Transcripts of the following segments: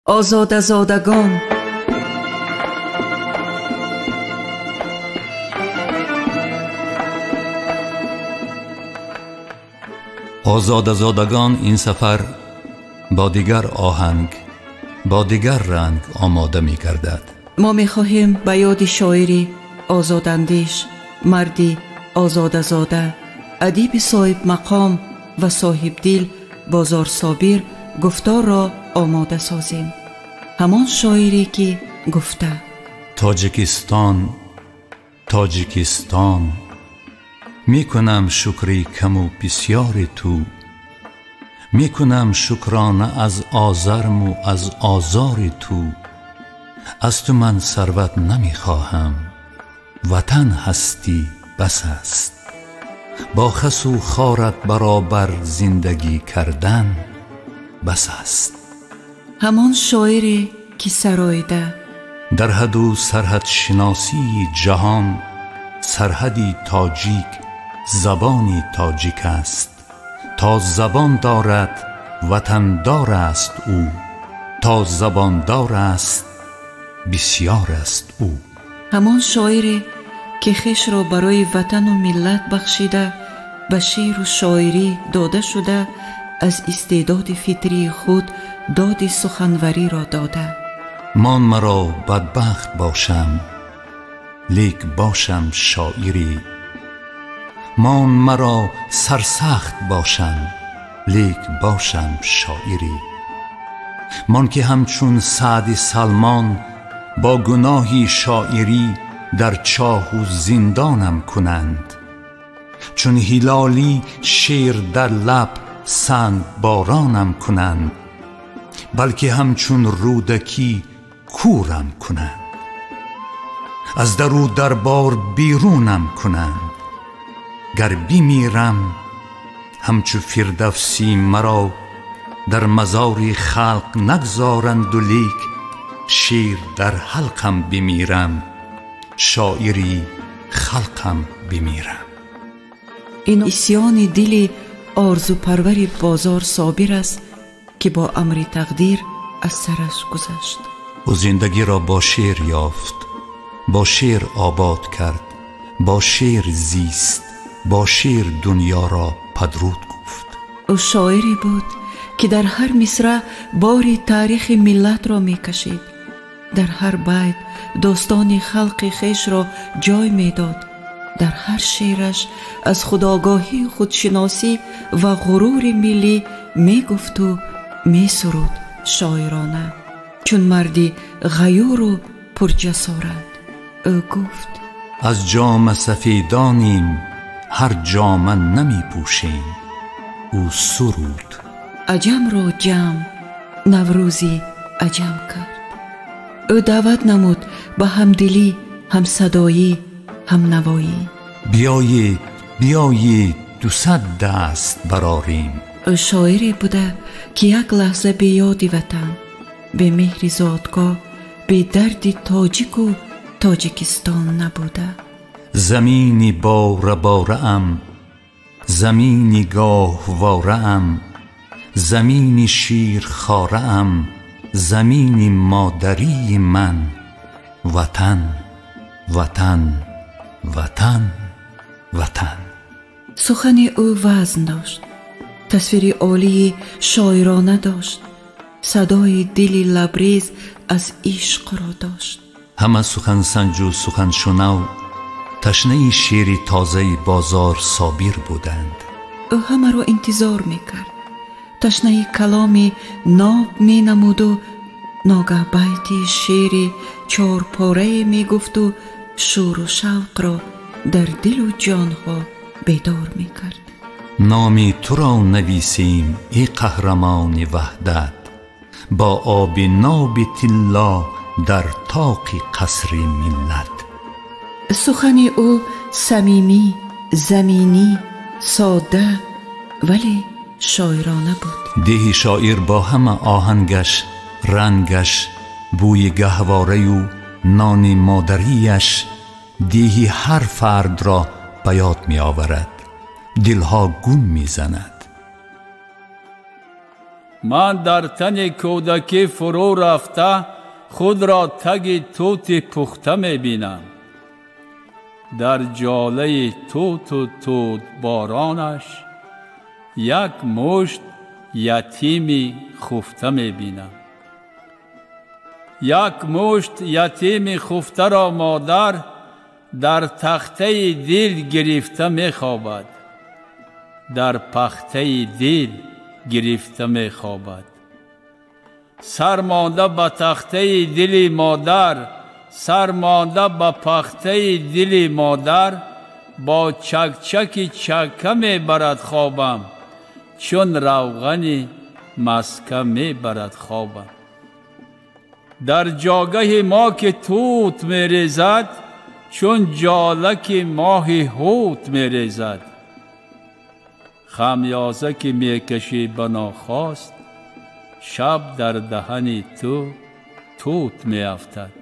Озодазодагон. Озодазодагон ин сафар бо дигар оҳанг, бо дигар ранг омода мегардад. Мо мехоҳем ба ёди шоири озодандеш, марди озодазода, адиби соҳибмақом ва соҳибдил Бозор Собир гуфторро омода созем. Ҳамон шоире ки гуфта: Тоҷикистон, Тоҷикистон, мекунам шукри каму бисёри ту, мекунам шукрона аз озарму аз озори ту. Аз ту ман сарват намехоҳам, ватан ҳастӣ бас аст. Бо хасу хорат баробар зиндагӣ кардан бас аст. Ҳамон шоире ки сароида: дар ҳаду сарҳадшиносии ҷаҳон сарҳади тоҷик забони тоҷик аст. То забон дорад ватандор аст ӯ, то забондор аст бисёр аст ӯ. Ҳамон шоире ки хешро барои ватану миллат бахшида, ба шеъру шоирӣ дода шуда, аз истеъдоди фитрии худ доди суханвариро дода. Мон маро бадбахт бошам, лек бошам шоирӣ. Мон маро сарсахт бошам, лек бошам шоирӣ. Мон ки ҳамчун Саъди Салмон бо гуноҳи шоирӣ дар чоҳу зиндонам кунанд, чун ҳилолӣ шер дар лаб сангборонам кунанд, балки ҳамчун Рӯдакӣ кӯрам кунанд, аз дару дарбор берунам кунанд. Гар бимирам ҳамчу Фирдавсӣ маро дар мазори халқ нагзоранду лек шер дар ҳалқам бимирам, шоири халқам бимирам. Ин исьёни дили орзупарвари Бозор Собир аст ки бо амри тақдир аз сараш гузашт. Ӯ зиндагиро бо шеър ёфт, бо шеър обод кард, бо шеър зист, бо шеър дунёро падруд гуфт. Ӯ шоире буд ки дар ҳар мисра бори таърихи миллатро мекашид, дар ҳар байт достони халқи хешро ҷой медод, дар ҳар шеъраш аз худогоҳии худшиносӣ ва ғурури миллӣ мегуфту месуруд шоирона, чун марди ғаюру пурҷасорат. Ӯ гуфт: аз ҷома сафедонем, ҳар ҷома намепӯшем. Ӯ суруд: аҷамро ҷамъ наврӯзи аҷам кард. Ӯ даъват намуд ба ҳамдилӣ, ҳамсадоӣ, ҳамнавоӣ. Биёед, биёед, 200 даст барорем. Ӯ шоире буда ки як лаҳза бе ёди ватан, бе меҳри зодгоҳ, бе дарди тоҷику Тоҷикистон набуда. Замини борабораам, замини гоҳвораам, замини ширхораам, замини модарии ман. Ватан, ватан, ватан, ватан. Сухани ӯ вазн дошт, тасвири олии шоирона дошт, садои дили лабрез аз ишқро дошт. Ҳама сухансанҷу суханшунав ташнаи шеъри тозаи Бозор Собир буданд. Ӯ ҳамаро интизор мекард, ташнаи каломи ноб менамуду ногаҳ байти шеъри чорпорае мегуфту шӯру шавқро дар дилу ҷонҳо бедор мекард. Номи туро нависем, эй қаҳрамони ваҳдат, бо оби ноби тилло дар тоқи қасри миллат. Сухани ӯ самимӣ, заминӣ, сода, вале шоирона буд. Деҳи шоир бо ҳама оҳангаш, рангаш, бӯи гаҳвораю нони модарияш деҳи ҳар фардро ба ёд меоварад, дилҳо гум мезанад. Ман дар тани кӯдакӣ фурӯ рафта худро таги тути пухта мебинам. Дар ҷолаи туту тутборонаш як мушт ятими хуфта мебинам. Як мушт ятими хуфтаро модар дар тахтаи дил гирифта мехобад. Дар пахтаи дил гирифта мехобад. Сар монда ба тахтаи дили модар, сар монда ба пахтаи дили модар, бо чакчаки чакка мебарад хобам, чун равғани маска мебарад хобам. Дар ҷогаҳи мо ки тут мерезад, чун ҷолаки моҳи ҳут мерезад. Хамёза ки мекашӣ ба нохост, шаб дар даҳани ту тут меафтад.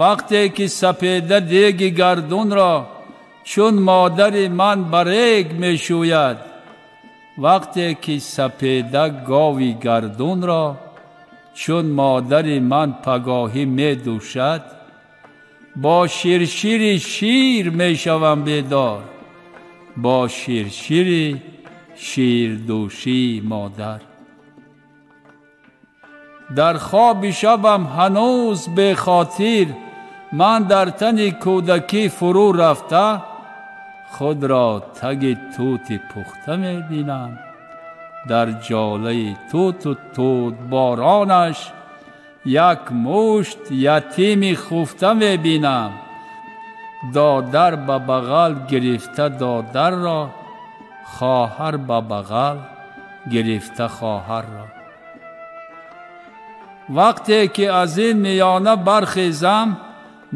Вақте ки сапеда деги гардунро чун модари ман ба рег мешӯяд, вақте ки сапеда гови гардунро чун модари ман пагоҳӣ медӯшад, бо ширшири шир мешавам бедор, бо ширшири ширдӯшии модар. Дар хоби шабам ҳанӯз бехотир ман дар тани кӯдакӣ фурӯ рафта худро таги тути пухта мебинам. Дар ҷолаи туту тутборонаш як мушт ятими хуфта мебинам. Додар ба бағал гирифта додарро, хоҳар ба бағал гирифта хоҳарро. Вақте ки аз ин миёна бархезам,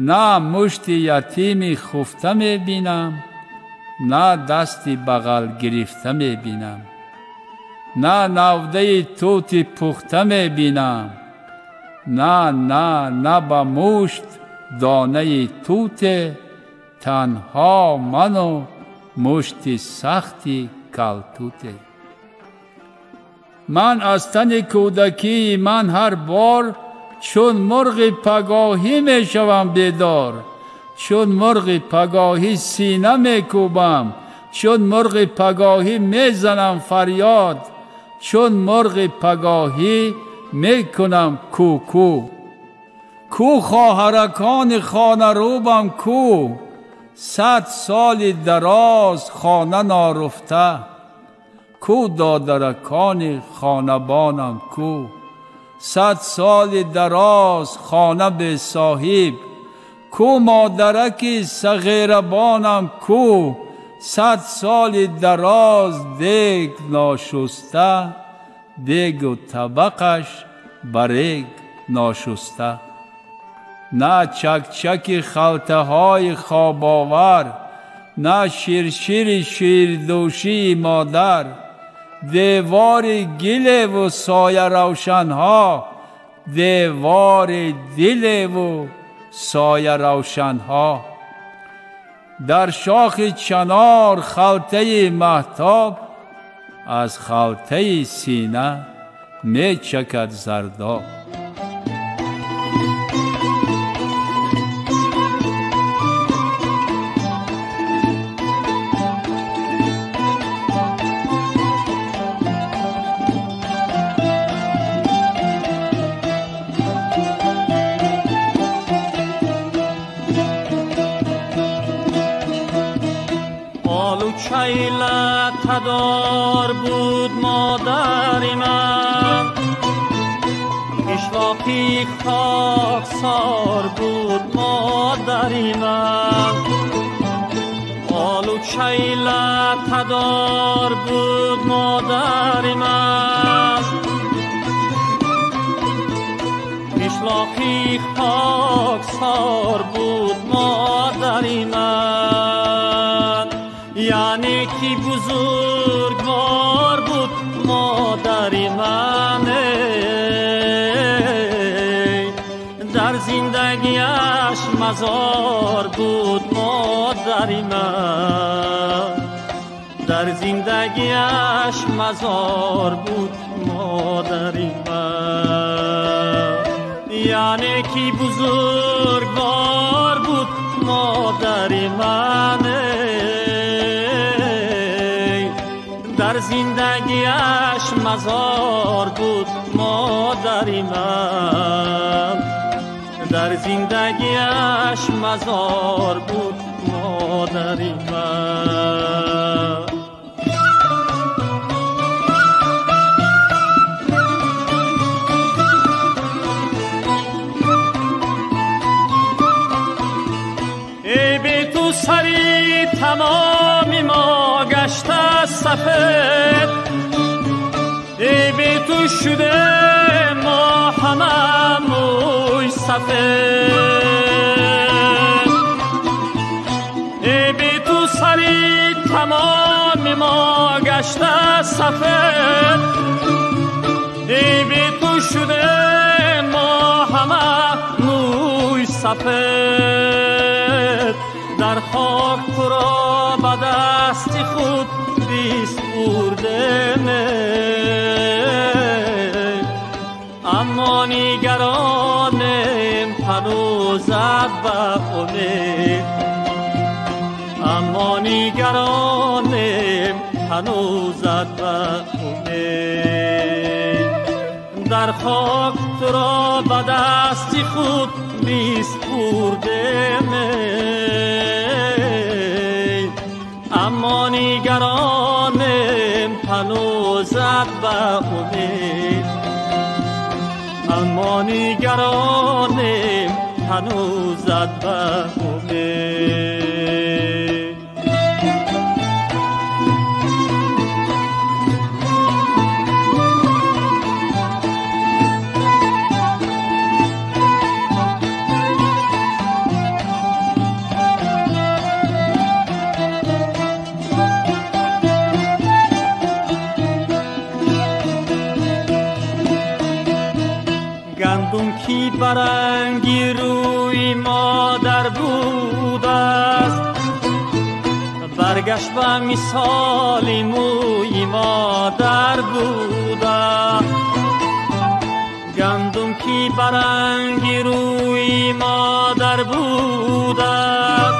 на мушти ятими хуфта мебинам, на дасти бағал гирифта мебинам, на навдаи тути пухта мебинам, на ба мушт донаи туте, танҳо ману мушти сахти калтуте. Ман аз тани кӯдакии ман ҳар бор чун мурғи пагоҳӣ мешавам бедор, чун мурғи пагоҳӣ сина мекӯбам, чун мурғи пагоҳӣ мезанам фарёд, чун мурғи пагоҳӣ мекунам кӯкӯ. Ку хоҳаракони хонарӯбам ку, 100 соли дароз хона наруфта, ку додаракони хонабонам ку, 100 соли дароз хона бесоҳиб, ку модараки сағирабонам ку, 100 соли дароз дег ношуста, дегу табақаш ба рег ношуста. На чакчаки халтаҳои хобовар, на ширшири ширдӯшии модар, девори гилеву сояравшанҳо, девори дилеву сояравшанҳо. Дар шохи чанор халтаи маҳтоб аз халтаи сина мечакад зардоб. تدار بود مادر من، قشلاقی خاکسار بود مادر من، آلوچه‌ای لته‌دار بود مادر من، قشلاقی خاکسار بود مادر من، یعنی کی بزرگوار بود مادر من، در زندگیش مزار بود مادر من، در زندگیش مزار بود مادر модари ман, яъне ки бузургвор буд модари ман. Дар зиндагиаш мазор буд модари ман, дар зиндагиаш мазор буд модари ман. Эй бе ту сари тамоми мо гашта сафед, эй бе ту шуде мо ҳама мӯй сафед, эй бе ту сари тамоми мо гашта сафед, эй бе ту шуде мо ҳама мӯй сафед. Дар хок туро ба дасти худ биспурдем, аммо нигаронем ҳанӯзат ба умед, аммо нигаронем ҳанӯзат ба умед. Дар хок туро ба дасти худ биспурдем, аммо нигаронем ҳанӯзат ба умед, аммо нигаронем ҳанӯзат ба умед. Гандум ки ба ранги рӯи модар будааст, баргашт ба мисоли мӯи модар буда. Гандум ки ба ранги рӯи модар будааст,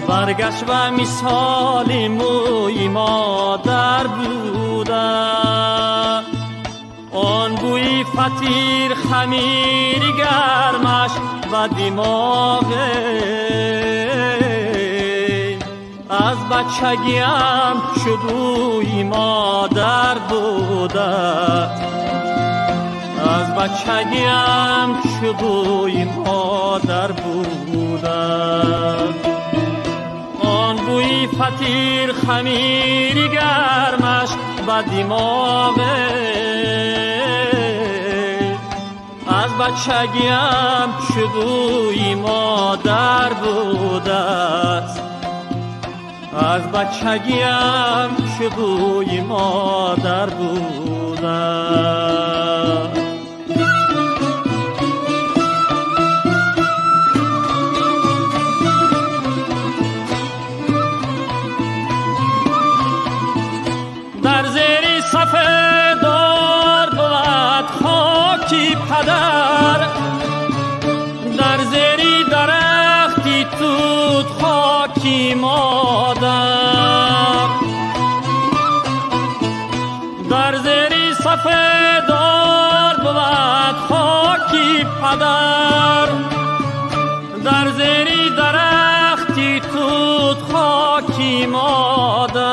баргашт ба мисоли мӯи модар буда. Он бӯи фатир хамири гармаш ба димоғе, аз бачагиам чу бӯи модар буда, аз бачагиам чу бӯи модар буда. Он бӯи фатир хамири гармаш ба димоғе, аз бачагиам чу бӯи модар будааст, аз бачагиам чу бӯи модар будааст. Дар зери сафедор буд хоки падар, дар зери дарахти тут хоки модар, дар зери сафедор буд хоки падар, дар зери дарахти тут хоки модар.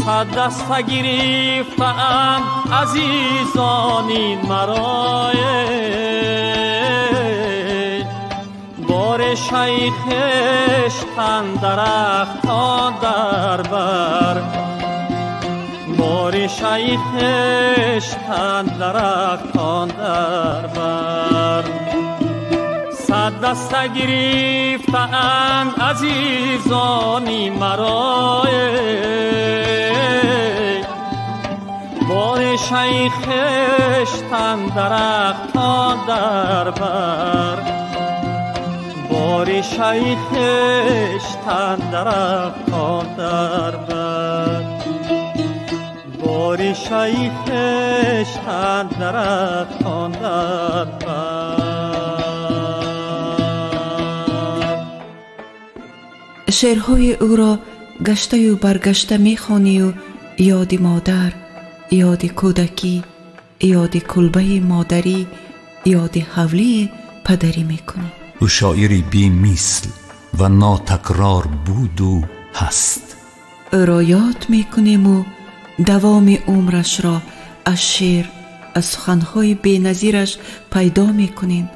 Сад даста гирифтаанд азизони маро, бори шайхештан дарахтон дар бар, бори шайхештан дарахтон дар бар. Сад даста гирифтаанд азизони маро, бори шайхештан дарахтон дар бар, бори шайхештан дарахтон дар бар. Орешаи хештан дарахтон дар бар. Шеърҳои ӯро гаштаю баргашта мехонию ёди модар, ёди кӯдакӣ, ёди кулбаи модарӣ, ёди ҳавлии падарӣ мекунӣ. Ӯ шоири бемисл ва нотакрор буду ҳаст. Ӯро ёд мекунему давоми умрашро аз шеър, аз суханҳои беназираш пайдо мекунем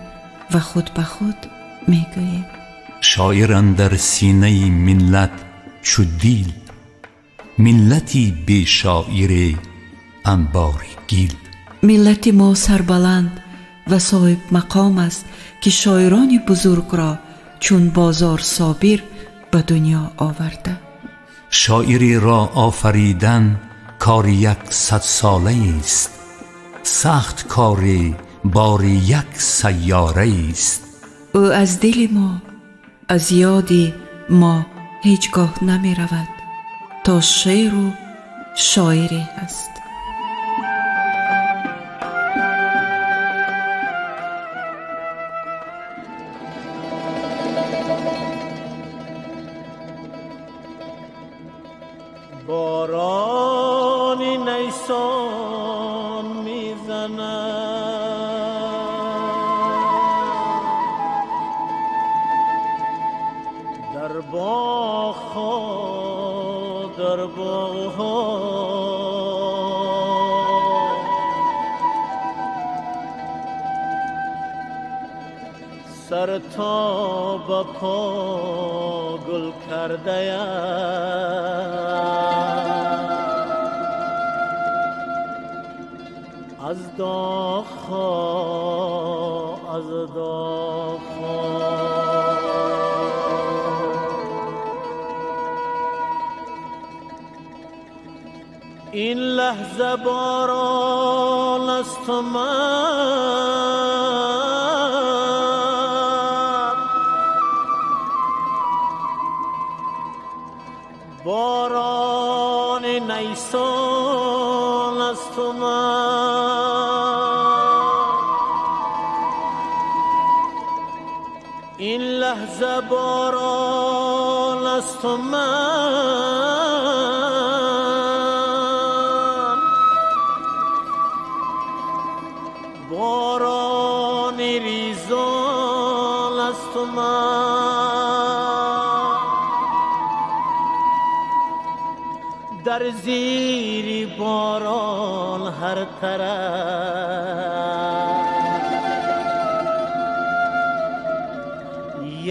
ва худ ба худ мегӯем: шоир андар синаи миллат чу дил, миллати бешоире анбори гил. Миллати мо сарбаланд ва соҳибмақом аст, ки шоирони бузургро чун Бозор Собир ба дунё оварда. Шоиреро офаридан кори як садсолаест, сахт кори бори як сайёраест. Ӯ аз дили мо, аз ёди мо ҳеҷ гоҳ намеравад, то шеъру шоире ҳаст. Борони Найсон мезанад, дар боғҳо, дар боғҳо, сар то ба по гул кардаяд. Аз доғҳо, аз доғҳо. Ин лаҳза борон аст ман, борони Найсон аст ман. Ин лаҳза борон аст ман, борони резон аст ман. Дар зери борон ҳар тараф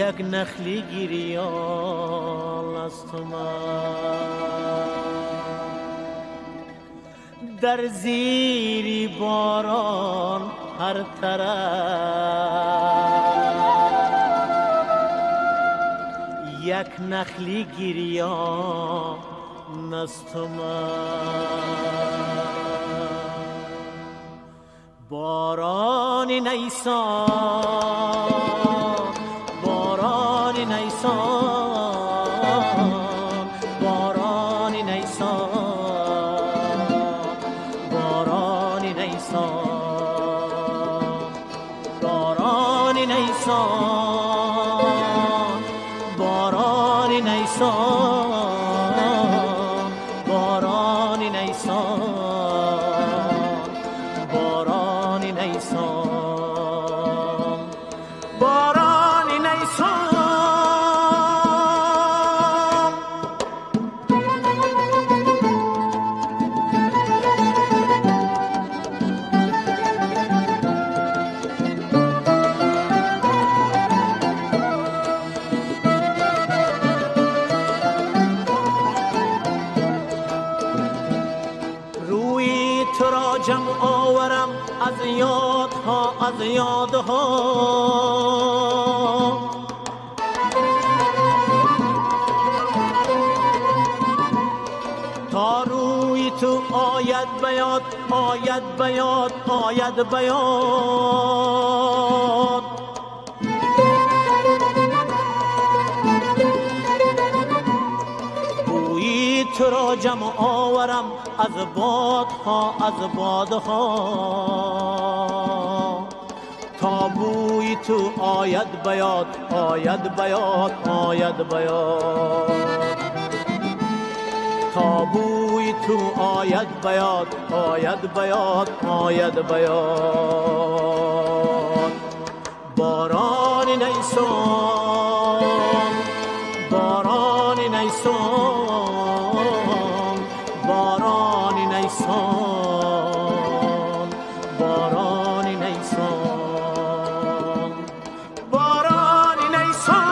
як нахли гирён аст ман. Дар зери борон ҳар тараф як нахли гирён аст ман. Борони Найсон, борони Найсон, борони Найсон, борони Найсон, борони Найсон, борони Найсон, борони Найсон, борони Найсон, борони Найсон. جمع آورم از یادها، از یادها، تا روی تو آید به یاد، آید به یاد، آید به یاد. بوی تو را جمع آورم از بادها از بادها. تا بوی تو آید به یاد آید به یاد آید به یاد. تا بوی تو آید به یاد آید به یاد آید به یاد. باران نیسان باران نیسان باران نیسان باران نیسان باران نیسان.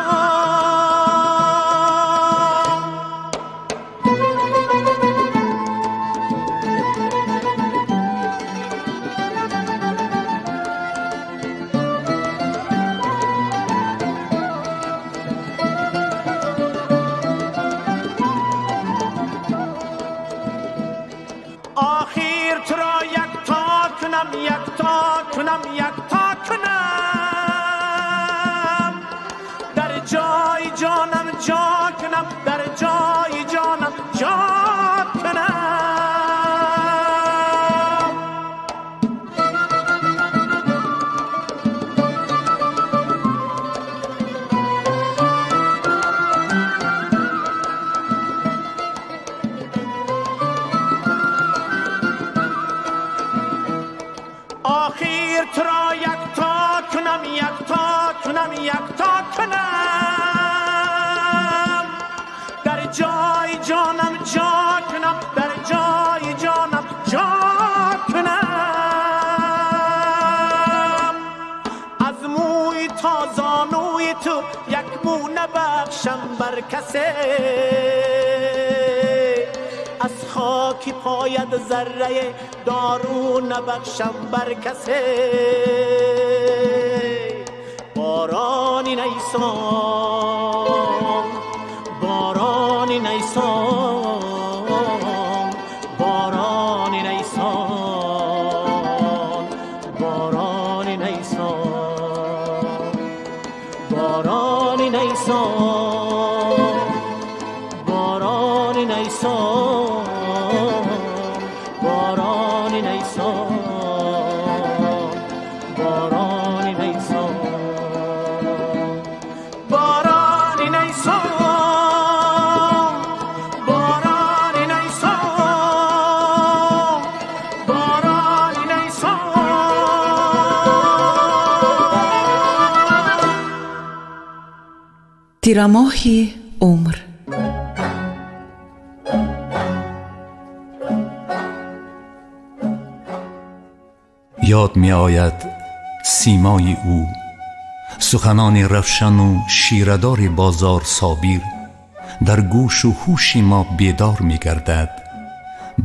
آخر تو را یک تا کنم یک تا کنم یک تا کنم، در جای جانم جا کنم در جای جانم جا کنم. آخر تو را یک تا کنم یک تا کنم یک تا کنم، در جای جانم جا کنم در جای جانم جا کنم. از موی تا زانوی تو یک مو نبخشم بر کسی، از خاک پاید ذره دارو نبخشم بر کسی. باران نیسان باران نیسان باران نیسان باران نیسان باران نیسان باران نیسان باران نیسان باران نیسان باران نیسان باران نیسان باران نیسان. Тирамоҳи умр. Ёд меояд симои ӯ, суханони равшану ширадори бозор Собир дар гӯшу ҳуши мо бедор мегардад,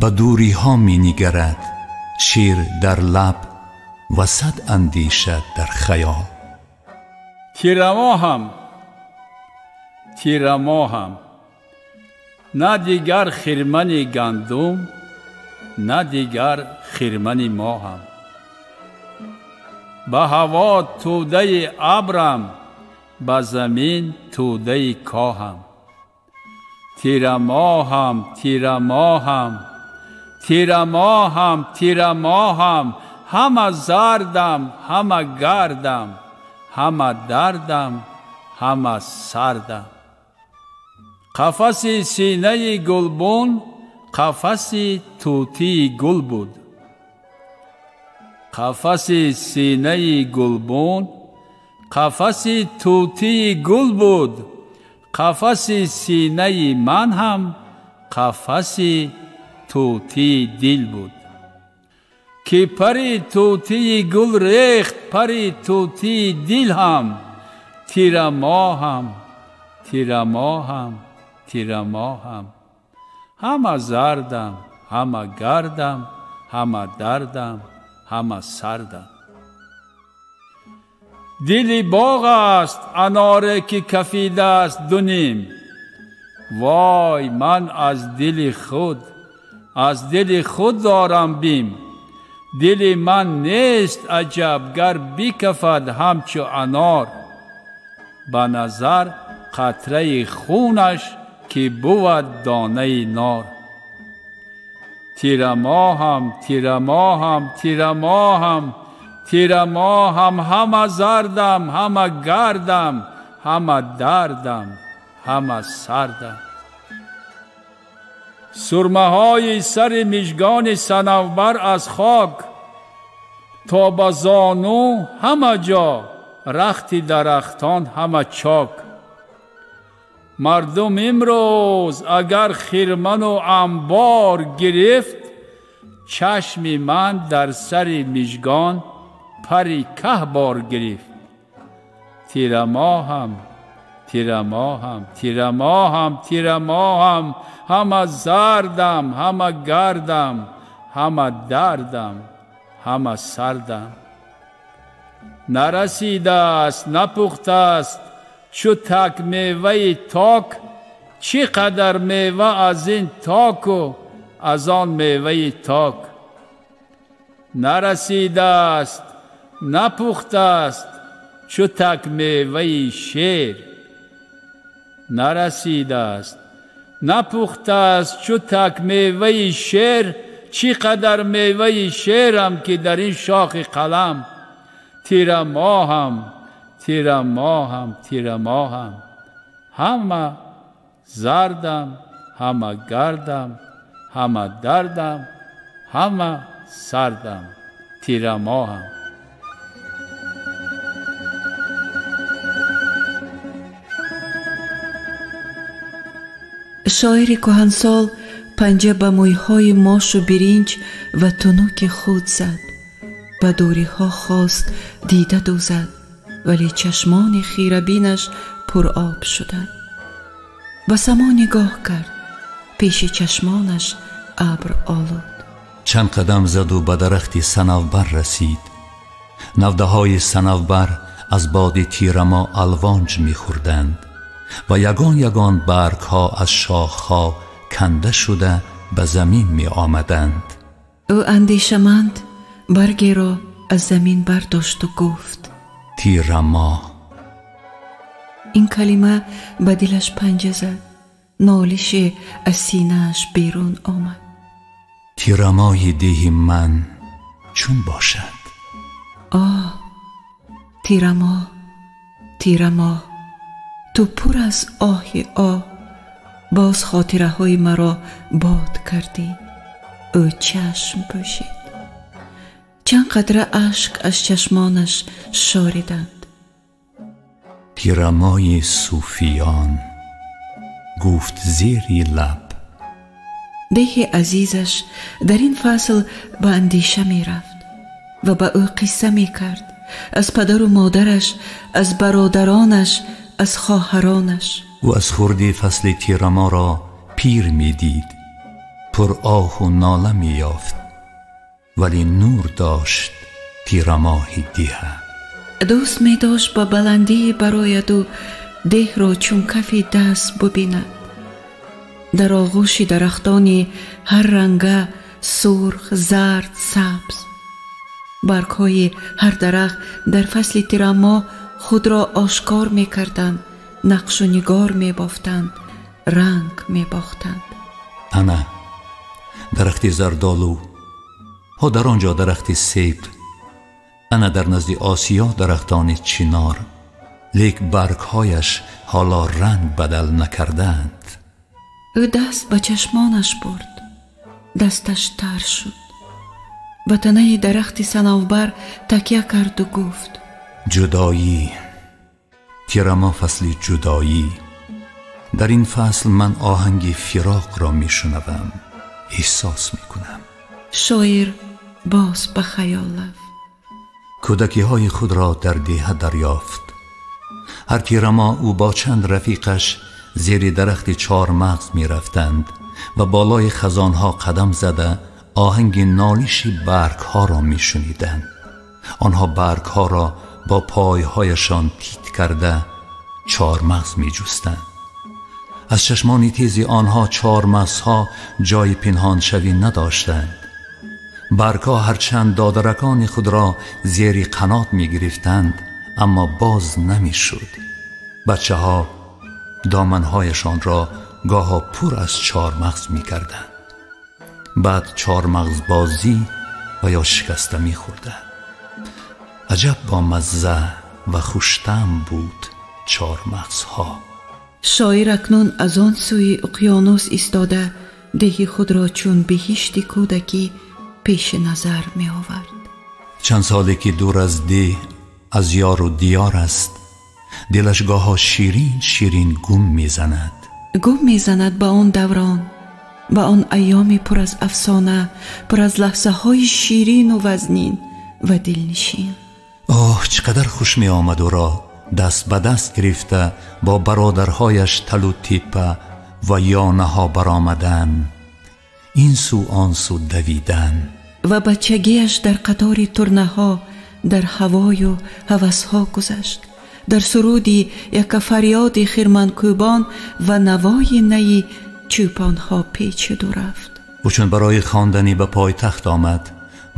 ба дуриҳо менигарад, шир дар лаб ва сад андеша дар хаёл. Тирамоҳам тирамоҳам, на дигар хирмани гандум, на дигар хирмани моҳам. Ба ҳаво тӯдаи абрам, ба замин тӯдаи коҳам. Тирамоҳам тирамоҳам тирамоҳам тирамоҳам, ҳама зардам ҳама гардам, ҳама дардам ҳама сардам. Қафаси синаи гулбун қафаси тӯтии гул буд. Қафаси синаи гулбун қафаси тӯтии гул буд. Қафаси синаи ман ҳам қафаси тӯтии дил буд. Ки пари тӯтии гул рехт пари тӯтии дил ҳам. Тирамоҳам тирамоҳам тирамоҳам, ҳама зардам ҳама гардам, ҳама дардам ҳама сардам. Дили боғ аст аноре ки кафидааст дуним. Вой ман аз дили худ, аз дили худ дорам бим. Дили ман нест аҷаб гар бикафад ҳамчу анор. Ба назар қатраи хунаш ки бувад донаи нор. Тирамоҳам, тирамоҳам, тирамоҳам, тирамоҳам, ҳама зардам, ҳама гардам, ҳама дардам, ҳама сардам. Сурмаҳои сари мижгони Санавбар аз хок то ба зону ҳама ҷо, рахти дарахтон ҳама чок. Мардум имрӯз агар хирману амбор гирифт, чашми ман дар сари мижгон пари каҳбор гирифт. Тирамоҳам, тирамоҳам, тирамоҳам, тирамоҳам, ҳама зардам, ҳама гардам, ҳама дардам, ҳама сардам. Нарасидааст, напухтааст чу так меваи ток, чӣ қадар мева аз ин току аз он меваи ток. Нарасидааст, напухтааст чу так меваи шер. Нарасидааст, напухтааст чу так меваи шер, чӣ қадар меваи шерам ки дар ин шохи қалам. Тирамоҳам, тирамоҳам, тирамоҳам, ҳама зардам, ҳама гардам, ҳама дардам, ҳама сардам, тирамоҳам. Шоири кӯҳансол панҷа ба мӯйҳои мошу биринҷ ва тунуки худ зад. Ба дуриҳо хост дида дӯзад, вале чашмони хирабинаш пуроб шуданд. Ба само нигоҳ кард, пеши чашмонаш абр олуд. Чанд қадам заду ба дарахти Санавбар расид. Навдаҳои Санавбар аз боди тирамо алвонҷ мехӯрданд ва ягон ягон баргҳо аз шохҳо канда шуда ба замин меомаданд. Ӯ андешаманд баргеро аз замин бардошту гуфт: тирамо. Ин калима ба дилаш панҷа зад. Нолише аз синааш берун омад. Тирамои деҳи ман чун бошад? Оҳ, тирамо, тирамо, ту пур аз оҳи оҳ, боз хотираҳои маро бод кардӣ. Ӯ чашм пӯшид. Чанд қатра ашк аз чашмонаш шориданд. Тирамои сӯфиён, гуфт зери лаб. Деҳи азизаш дар ин фасл ба андеша мерафт ва ба ӯ қисса мекард аз падару модараш, аз бародаронаш, аз хоҳаронаш. Ӯ аз хурди фасли тираморо пир медид, пур оҳу нола меёфт, вале нур дошт тирамоҳи деҳа. Дӯст медошт ба баландӣ барояду деҳро чун кафи даст бубинад. Дар оғӯши дарахтони ҳар ранга, сурх, зард, сабз. Баргҳои ҳар дарахт дар фасли тирамоҳ худро ошкор мекарданд, нақшу нигор мебофтанд, ранг мебохтанд. Ана дарахти зардолу, ҳо дар он ҷо дарахти себ, ана дар назди Осиё дарахтони чинор, лек баргҳояш ҳоло ранг бадал накардаанд. Ӯ даст ба чашмонаш бурд, дасташ тар шуд. Ба танаи дарахти Санавбар такя карду гуфт: ҷудоӣ, тирамо фасли ҷудоӣ. Дар ин фасл ман оҳанги фироқро мешунавам, эҳсос мекунам. Шоир боз ба хаёл рафт. Кӯдакиҳои худро дар деҳа дарёфт. Ҳар тирамо ӯ бо чанд рафиқаш зери дарахти чормағз мерафтанд ва болои хазонҳо қадам зада оҳанги нолиши баргҳоро мешуниданд. Онҳо баргҳоро бо пойҳояшон тит карда чормағз меҷустанд. Аз чашмони тези онҳо чормағзҳо ҷои пинҳоншавӣ надоштанд. Баргҳо ҳарчанд додаракони худро зери қанот мегирифтанд, аммо боз намешуд. Бачаҳо доманҳояшонро гоҳо пур аз чормағз мекарданд. Баъд чормағзбозӣ ва ё шикаста мехӯрданд. Аҷаб бо мазза ва хуштаъм буд чормағзҳо. Шоир акнун аз он сӯи уқёнус истода деҳи худро чун биҳишти кӯдакӣ пеши назар меовард. Чанд соле ки дур аз деҳ, аз ёру диёр аст, дилаш гоҳо ширин ширин гум мезанад. Гум мезанад ба он даврон, ба он айёми пур аз афсона, пур аз лаҳзаҳои ширину вазнин ва дилнишин. Оҳ, чӣ қадар хуш меомад ӯро даст ба даст гирифта бо бародарҳояш талу теппа ва ёнаҳо баромадан, ин сӯ он сӯ давидан. Ва бачагиаш дар қатори турнаҳо, дар ҳавою ҳавасҳо гузашт, дар суруди якафарёди хирманкӯбон ва навои наи чӯпонҳо печиду рафт. Ӯ чун барои хонданӣ ба пойтахт омад,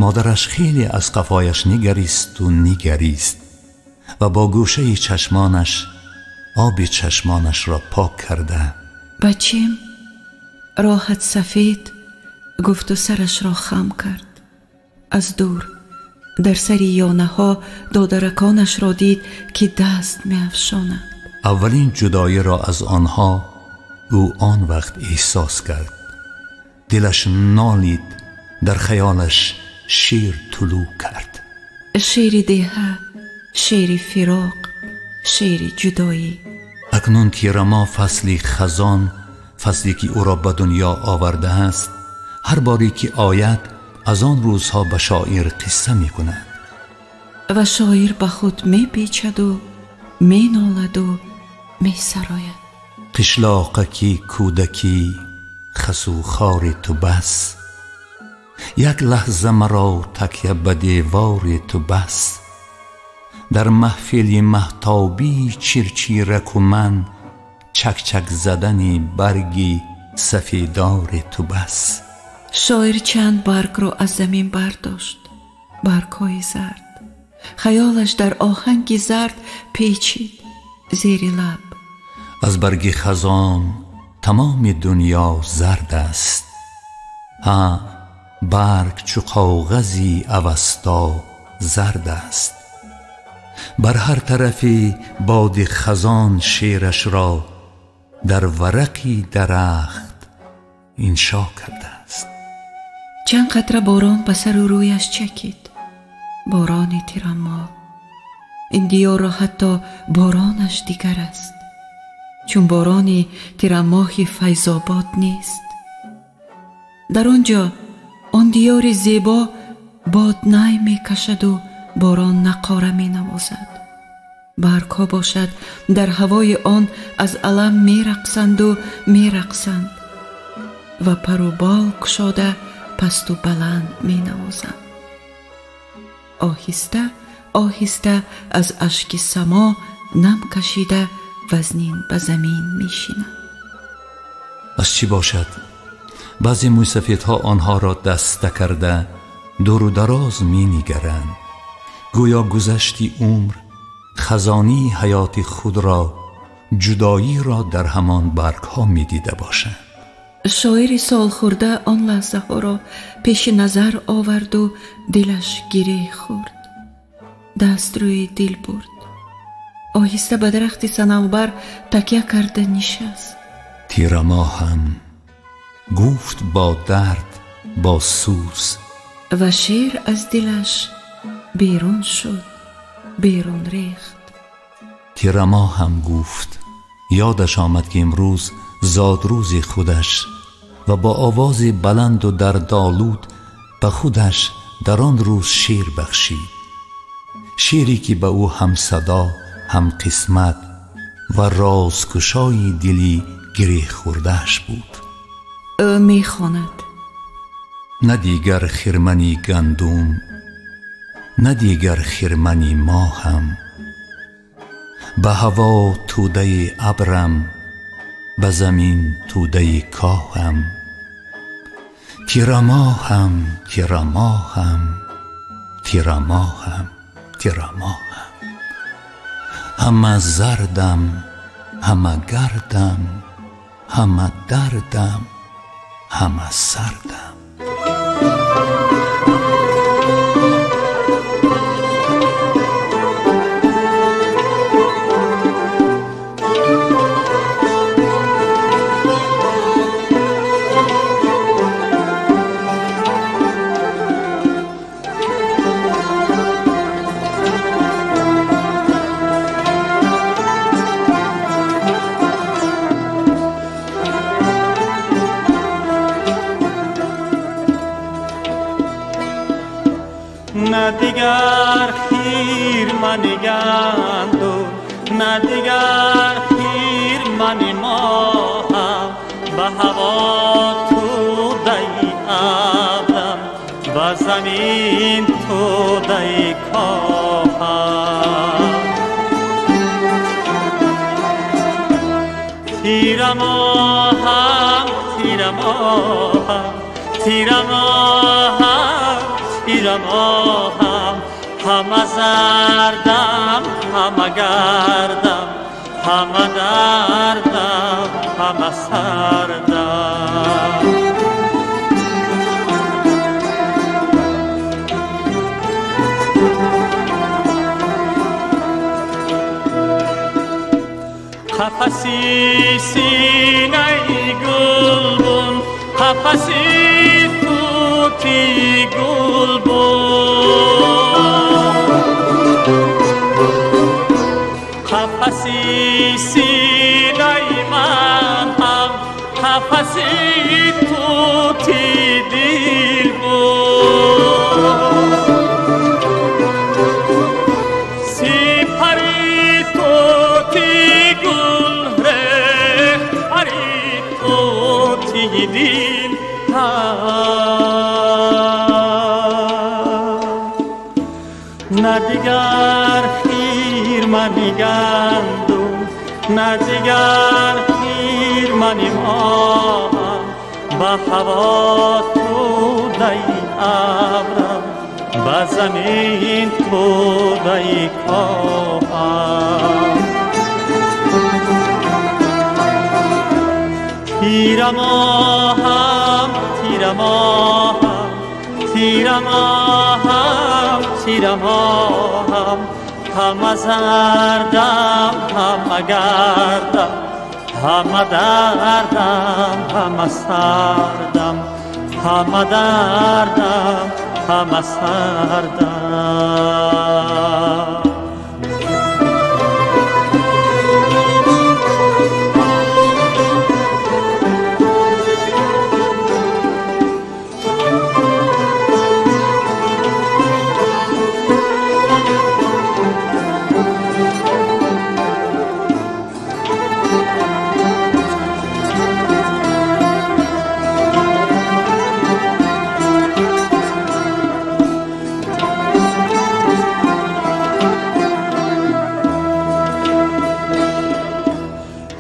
модараш хеле аз қафояш нигаристу нигарист ва бо гӯшаи чашмонаш оби чашмонашро пок карда: бачем, роҳат сафед, гуфту сарашро хам кард. Аз дур дар сари ёнаҳо додараконашро дид, ки даст меафшонанд. Аввалин ҷудоиро аз онҳо ӯ он вақт эҳсос кард. Дилаш нолид, дар хаёлаш шер тулӯъ кард. Шери деҳа, шери фироқ, шери ҷудоӣ. Акнун тирамо фасли хазон, фасле ки ӯро ба дунё овардааст, ҳар боре ки ояд аз он рӯзҳо ба шоир қисса мекунад. Ва шоир ба худ мепечаду меноладу месарояд. Қишлоқаки кӯдакӣ, хасу хори ту бас, як лаҳза маро такя ба девори ту бас. Дар маҳфили маҳтобӣ чирчираку ман, чакчак задани барги сафедори ту бас. Шоир чанд баргро аз замин бардошт, баргҳои зард. Хаёлаш дар оҳанги зард печид зери лаб. Аз барги хазон тамоми дунё зард аст. Ҳа, барг чу коғази авасто зард аст. Бар ҳар тарафе боди хазон шеърашро дар варақи дарахт иншо кардааст. Чанд қатра борон ба сару рӯяш чакид. Борони тирамоҳ. Ин диёрро ҳатто боронаш дигар аст, чун борони тирамоҳи Файзобод нест. Дар он ҷо он диёри зебо бод най мекашаду борон нақора менавозад. Баргҳо бошад дар ҳавои он аз алам мерақсанду мерақсанд ва пару бол кушода пасту баланд менавозанд. Оҳиста оҳиста аз ашки само нам кашида вазнин ба замин мешинанд. Аз чӣ бошад? Баъзе мӯйсафедҳо онҳоро даста карда дуру дароз менигаранд. Гӯё гузашти умр, хазонии ҳаёти худро, ҷудоиро дар ҳамон баргҳо медида бошанд. Шоири солхӯрда он лаҳзаҳоро пеши назар оварду дилаш гиреҳ хӯрд. Даст рӯи дил бурд. Оҳиста ба дарахти санавбар такя карда нишаст. Тирамоҳам гуфт бо дард, бо сӯз, ва шеър аз дилаш берун шуд, берун рехт. Тирамоҳам гуфт. Ёдаш омад ки имрӯз зодрӯзи худаш ва бо овози баланду дардолуд ба худаш дар он рӯз шеър бахшид. Шеъре ки ба ӯ ҳамсадо, ҳамқисмат ва розкушои дили гиреҳхӯрдааш буд. Ӯ мехонад. На дигар хирмани гандум, на дигар хирмани моҳам, ба ҳаво тӯдаи абрам, ба замин тӯдаи коҳам. Тирамоҳам, тирамоҳам, тирамоҳам, тирамоҳам. Ҳама зардам, ҳама гардам, ҳама дардам, ҳама сардам. نه دیگر خیرمن گندم، نه دیگر خیرمن ماهم، به هوا توده ابرم، به زمین توده کاهم. تیره ماهم، تیره ماهم، تیره ماهم، تیره ماهم، همه زردم، همه گردم، همه دردم، همه سردم. قفسی سینه گلبون، قفسی توتی گلبون، قفسی سینه من هم قفسی توتی دل بود. سپری توتی گل ریخت پری توتی دل نه دیگر خیرمن گندم، نه دیگر خیرمن ماهم، به هوا توده ابرم، به زمین توده کاهم. تیره ماهم، تیره ماهم، تیره ماهم، تیره ماهم، همه زردم، همه گردم، همه دردم، همه سردم، همه دردم، همه سردم.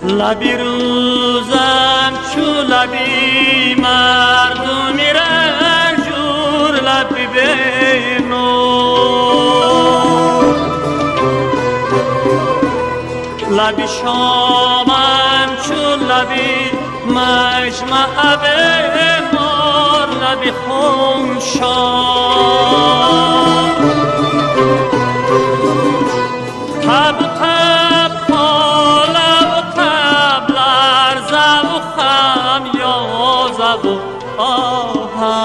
لبی روزم چو لبی مردمی رنجور، لبی بینور، لبی شامم چو لبی مجمع بیمار، لبی خون شام. تب تب حاله و تب لرزه و خم یازه و آهم.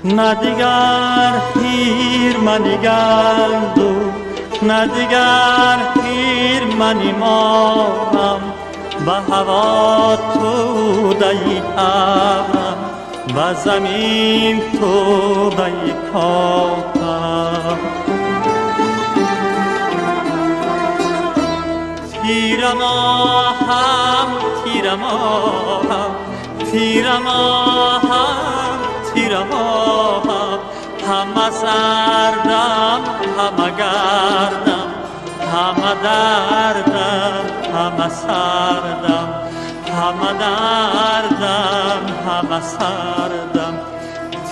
نه دیگر خیرمن گندم، نه دیگر خیرمن ماهم، به هوا توده ابرم، به زمین توده کاهم. تیره ماهم، تیره ماهم، تیره ماهم، تیره ماهم، همه سردم، همه گردم، همه دردم، همه سردم، همه دردم، همه سردم،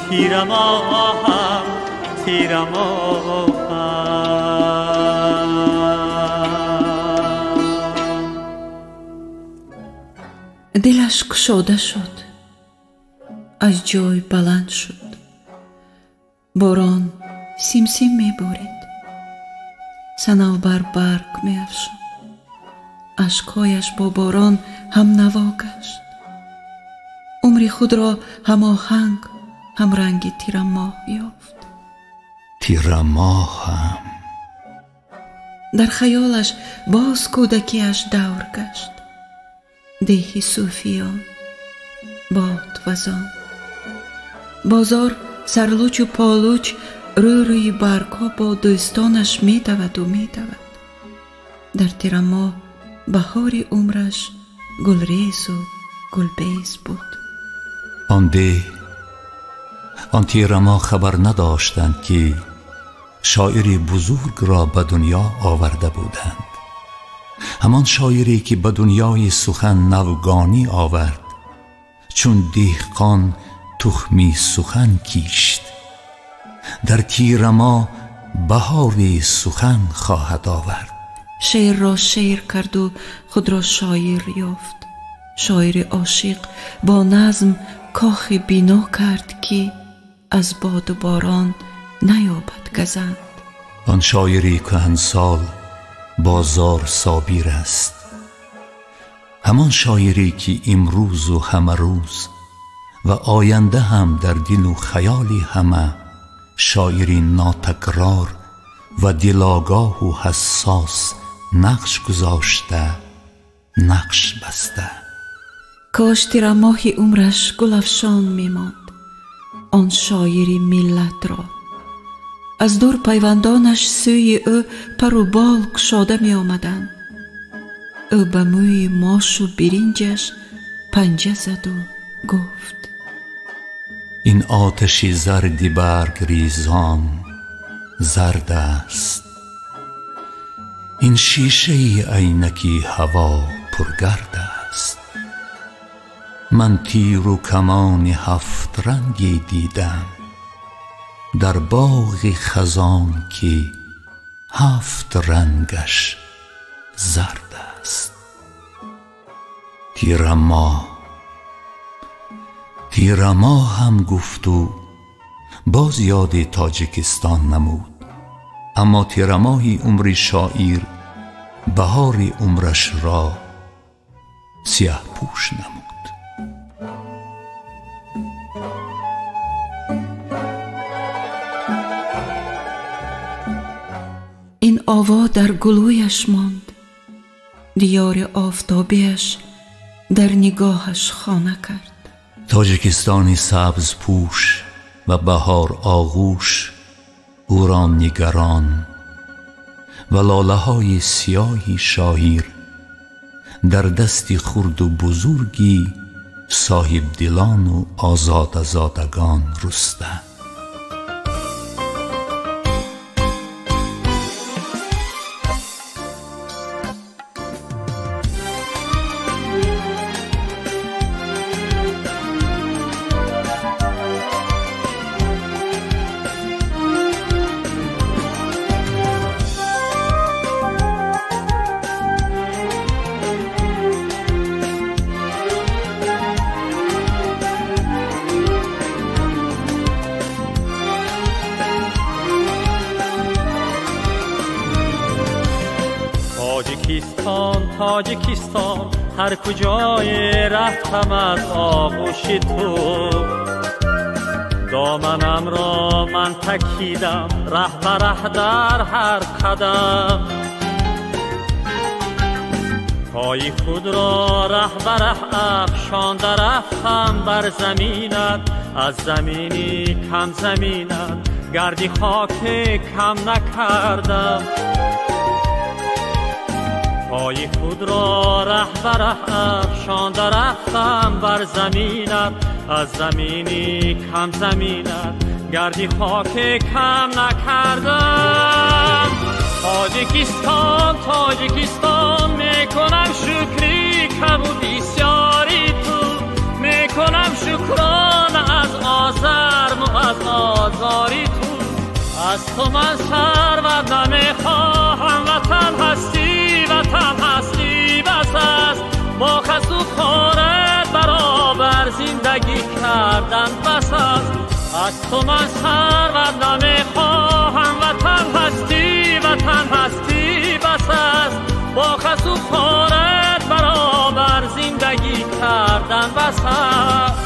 تیره ماهم، تیره ماهم. Дилаш кушода шуд, аз ҷой баланд шуд. Борон симсим меборид, санавбар барг меафшонд. Ашкҳояш бо борон ҳамнаво гашт. Умри худро ҳамоҳанг, ҳамранги тирамоҳ ёфт. Тирамоҳам. Дар хаёлаш боз кӯдакиаш давр гашт. Деҳи сӯфиён, бодвазон, бозор сарлучу получ рӯ-рӯи баргҳо бо дӯстонаш медаваду медавад. Дар тирамоҳ баҳори умраш гулрезу гулбез буд. Он деҳ, он тирамоҳ хабар надоштанд, ки шоири бузургро ба дунё оварда буданд. Ҳамон шоире, ки ба дунёи сухан навгонӣ овард, чун деҳқон тухми сухан кишт. Дар тирамоҳ баҳори сухан хоҳад овард. Шеърро шеър карду худро шоир ёфт. Шоири ошиқ бо назм кохи бино кард, ки аз боду борон наёбад газанд. Он шоири кӯҳансол бозор собир аст. Ҳамон шоире, ки имрӯзу ҳамарӯз ва оянда ҳам дар дилу хаёли ҳама шоири нотакрор ва дилогоҳу ҳассос нақш гузошта, нақш баста. Кош тирамоҳи умраш гулафшон мемонд он шоири миллатро. Аз дур пайвандонаш сӯи ӯ пару бол кушода меомаданд. Ӯ ба мӯи мошу биринҷаш панҷа заду гуфт: ин оташи зарди баргрезон зард аст, ин шишаи айнаки ҳаво пургард аст. Ман тиру камони ҳафтранге дидам дар боғи хазон, ки ҳафт рангаш зард аст. Тирамоҳ, тирамоҳ ҳам гуфту боз ёди Тоҷикистон намуд. Аммо тирамоҳи умри шоир баҳори умрашро сиёҳпӯш намуд. Ин ово дар гулӯяш монд, диёри офтобиаш дар нигоҳаш хона кард. Тоҷикистони сабзпӯш ва баҳор оғӯш ӯро нигарон ва лолаҳои сиёҳи шоир дар дасти хурду бузурги соҳибдилону озодазодагон руста. Тоҷикистон, ҳар куҷое рафтам аз оғӯши ту, доманамро ман такидам раҳ ба раҳ дар ҳар қадам. Пои худро раҳ ба раҳ афшонда рафтам бар заминат, аз замини кам заминат гарди хоке кам накардам. Пои худро раҳ ба раҳ афшонда рафтам бар заминат, аз замини кам заминат гарди хоке кам накардам. Тоҷикистон, Тоҷикистон, мекунам шукри каму бисёри ту, мекунам шукрона аз озарму аз озори ту. Аз ту ман сарват намехоҳам, ватан ҳастӣ, ватан ҳастӣ бас аст. Бо хасу хора زندگی کردن بس است. از تو من ثروت نمیخواهم، وطن هستی وطن هستی بس است. با خس و خارت برابر زندگی کردن بس است.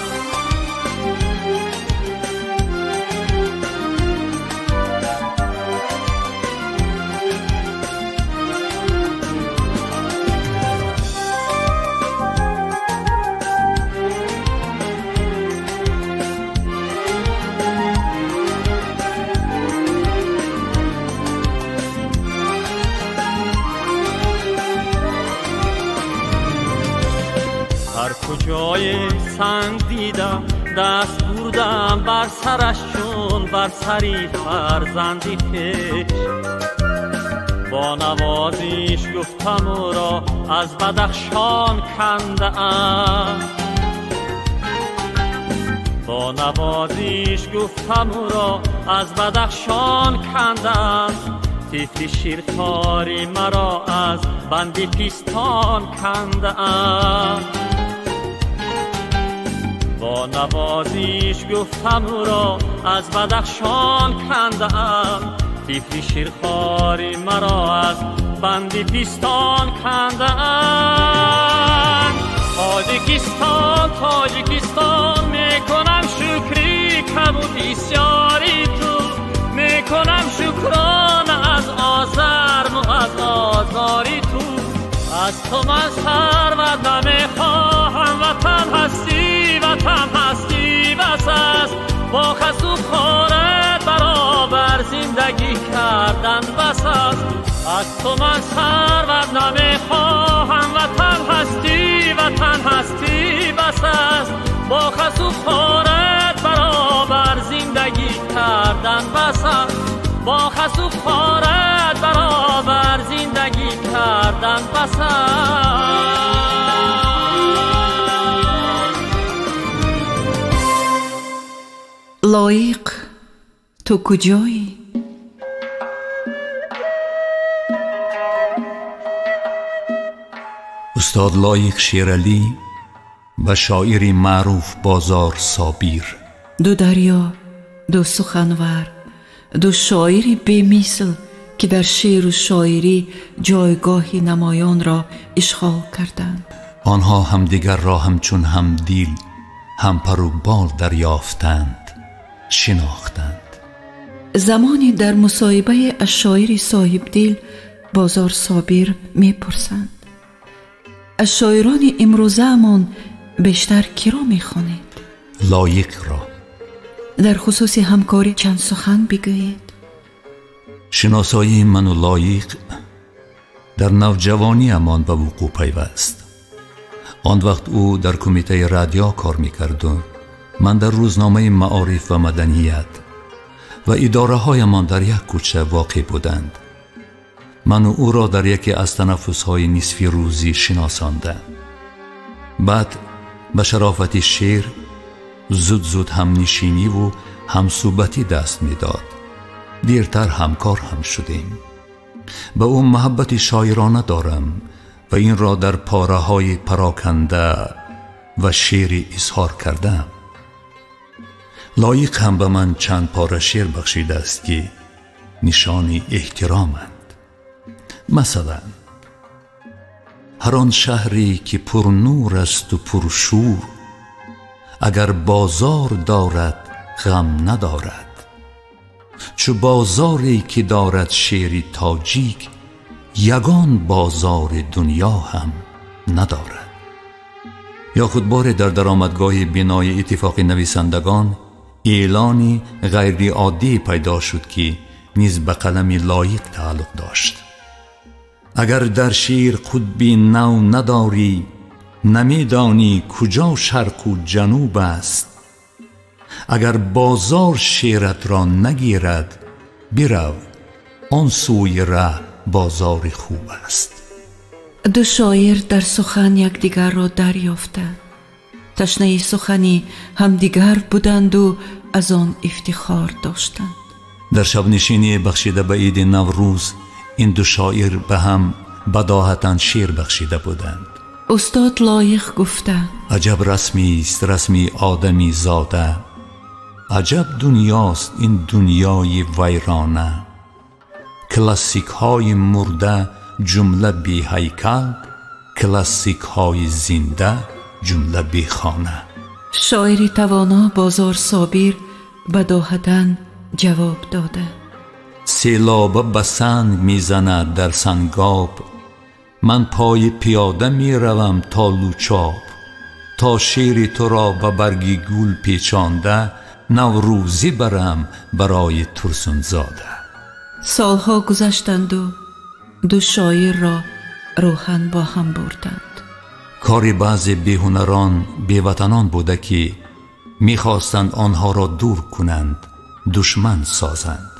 هر کجای سنگ دیدم دست بردم بر سرش چون بر سری فرزندی خویش. با نوازش گفتم او را از بدخشان کنده ام، با نوازش گفتم او را از بدخشان کنده ام. طفل شیرخواری مرا از بند پیستان کنده ام. با نوازش گفتم او را از بدخشان کنده ام. طفل شیرخواری مرا از بند پیستان کنده ام. تاجیکستان تاجیکستان میکنم شکری کم و بسیاری تو، میکنم شکران از آزرم و از آزاری تو. از تو من ثروت نمیخواهم، وطن هستی وطن هستی بس است. با خس و خارت برابر زندگی کردن بس است. از تو من ثروت نمیخواهم، وطن هستی وطن هستی بس است. با خس و خارت برابر زندگی کردن بس است. با خس و خارت برابر زندگی کردن بس است. لایق تو کجایی؟ استاد لایق شیرعلی و شاعر معروف بازار صابیر، دو دریا، دو سخنور، دو شاعر بی‌مثل که در شعر و شاعری جایگاه نمایان را اشغال کردند. آنها همدیگر را همچون همدیل، هم پر و بال دریافتند، شناختند. زمانی در مصاحبه از شاعر صاحب دل بازار صابیر میپرسند از شاعران امروزه‌مان بیشتر کی را میخوانید؟ لایق را. در خصوص همکاری چند سخن بگویید. شناسایی من و لایق در نوجوانیمان به وقوع پیوست. آن وقت او در کمیته رادیو کار میکرد و من در روزنامه معارف و مدنیت و اداره هایمان در یک کوچه واقع بودند. من و او را در یکی از تنفس‌های نصفی روزی شناساندند. بعد به شرافت شعر زود زود هم نشینی و هم صحبتی دست میداد. دیرتر همکار هم شدیم. به او محبت شاعرانه دارم و این را در پاره های پراکنده و شعر اظهار کردم. لایق هم به من چند پاره شعر بخشیده است که نشان احترامند. مثلا هر آن شهری که پر نور است و پر شور، اگر بازار دارد غم ندارد. چو بازاری که دارد شعر تاجیک، یگان بازار دنیا هم ندارد. یا خود بار در درآمدگاه بنای اتفاق نویسندگان اعلانی غیر عادی پیدا شد که نیز به قلم لایق تعلق داشت. اگر در شعر قطب نو نداری، نمیدانی کجا شرق و جنوب است. اگر بازار شعرت را نگیرد، برو آن سوی ره بازار خوب است. دو شاعر در سخن یکدیگر را دریافتند، تشنه سخنی همدیگر بودند و از آن افتخار داشتند. در شبنشینی بخشیده به عید نوروز این دو شاعر به هم بداهتاً شعر بخشیده بودند. Устод Лоиқ гуфта: Аҷаб расмист расми одамизода, аҷаб дунёст ин дунёи вайрона. Классикҳои мурда ҷумла беҳайкал, классикҳои зинда ҷумла бехона. Шоири тавоно Бозор Собир бадоҳатан ҷавоб дода: Селоба ба санг мезанад дар сангоб, ман пои пиёда меравам то Лучоб. То шеъри туро ба барги гул печонда, наврӯзӣ барам барои Турсунзода. Солҳо гузаштанду ду шоирро рӯҳан бо ҳам бурданд. Кори баъзе беҳунарон, беватанон буда, ки мехостанд онҳоро дур кунанд, душман созанд.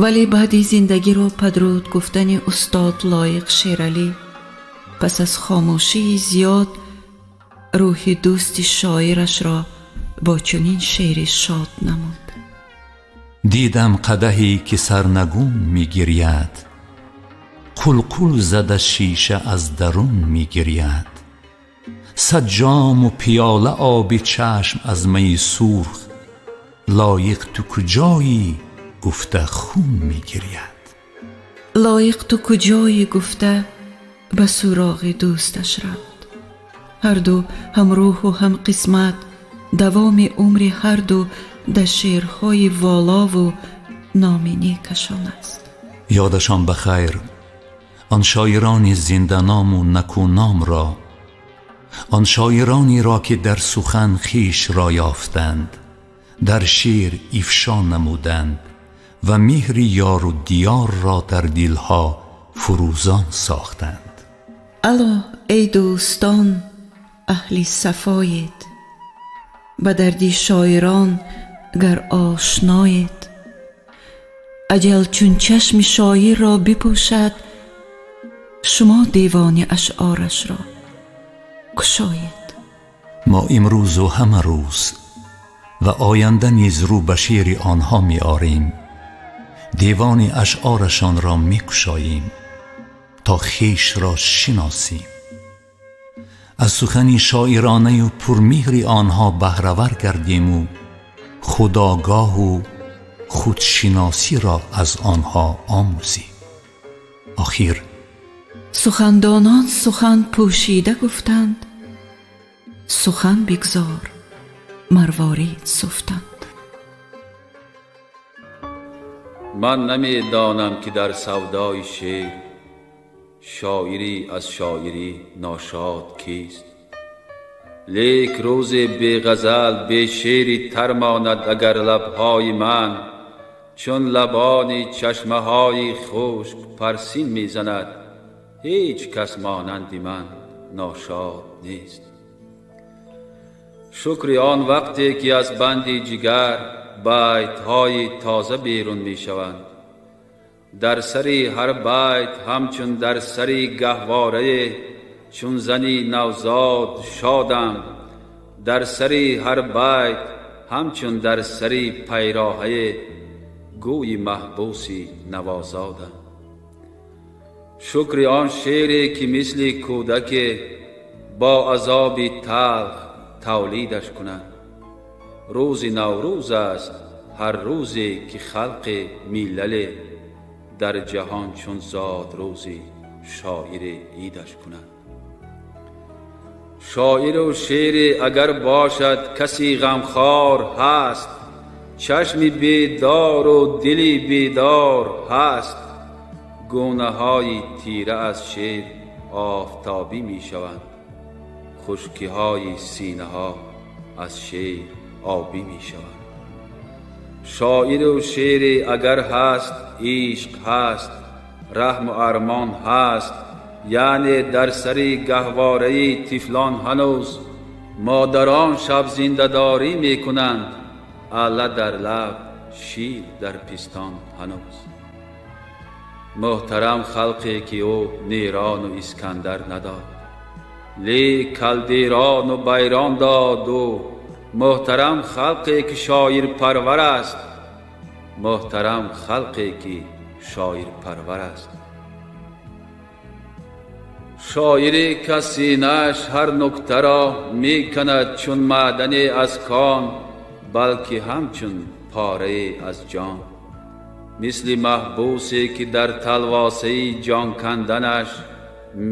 Вале баъди зиндагиро падруд гуфтани устод Лоиқ Шералӣ, пас аз хомӯшии зиёд рӯҳи дӯсти шоирашро бо чунин шеъре шод намуд: Дидам қадаҳе ки сарнагун мегиряд, қулқул зада шиша аз дарун мегиряд. Сад ҷому пиёла оби чашм аз майи сурх, Лоиқ ту куҷоӣ гуфта хун мегиряд. Лоиқ ту куҷоӣ гуфта ба суроғи дӯсташ рафт. Ҳарду ҳам рӯҳу ҳам қисмат, давоми умри ҳарду дар шеърҳои волову номи некашон аст. Ёдашон ба хайр он шоирони зинданому накуномро, он шоиронеро ки дар сухан хешро ёфтанд, дар шеър ифшо намуданд ва меҳри ёру диёрро дар дилҳо фурӯзон сохтанд. Ало эй дӯстон, аҳли сафоед, ба дарди шоирон гар ошноед. Аҷал чун чашми шоирро бипӯшад, шумо девони ашъорашро кушоед. Мо имрӯзу ҳама рӯз ва оянда низ рӯ ба шеъри онҳо меорем, девони ашъорашонро мекушоем то хешро шиносем, аз сухани шоиронаю пурмеҳри онҳо баҳравар гардему худогоҳу худшиносиро аз онҳо омӯзем. Охир сухандонон сухан пӯшида гуфтанд, сухан бигзор марворид суфтанд. Ман намедонам ки дар савдои шеър шоирӣ аз шоирӣ ношод кист. Лек рӯзе бе ғазал бе шеъри тар монад агар лабҳои ман, чун лабони чашмаҳои хушк парсин мезанад, ҳеҷ кас монанди ман ношод нест. Шукри он вақте ки аз банди ҷигар байтҳои тоза берун мешаванд. Дар сари ҳар байт ҳамчун дар сари гаҳворае чун зани навзод шодам. Дар сари ҳар байт ҳамчун дар сари пайроҳае гӯи маҳбуси навозодам. Шукри он шеъре ки мисли кӯдаке бо азоби талх тавлидаш кунад. Рӯзи Наврӯз аст ҳар рӯзе ки халқи миллале дар ҷаҳон чун зод рӯзи шоире идаш кунад. Шоиру шеъре агар бошад каси ғамхор ҳаст, чашми бедору дили бедор ҳаст. Гунаҳои тира аз шеър офтобӣ мешаванд, хушкиҳои синаҳо аз шеър обӣ мешаванд. Шоиру шеъре агар ҳаст, ишқ ҳаст, раҳму армон ҳаст. Яъне дар сари гаҳвораи тифлон ҳанӯз модарон шаб зиндадорӣ мекунанд, алла дар лаб, шир дар пистон ҳанӯз. Муҳтарам халқе ки ӯ Нерону Искандар надод, лек Калдерону Байрон дод ӯ. Муҳтарам халқе ки шоирпарвар аст, муҳтарам халқе ки шоирпарвар аст. Шоире ки синааш ҳар нуктаро мекунад чун маъдане аз кон, балки ҳамчун порае аз ҷон. Мисли маҳбусе ки дар талвосаи ҷон канданаш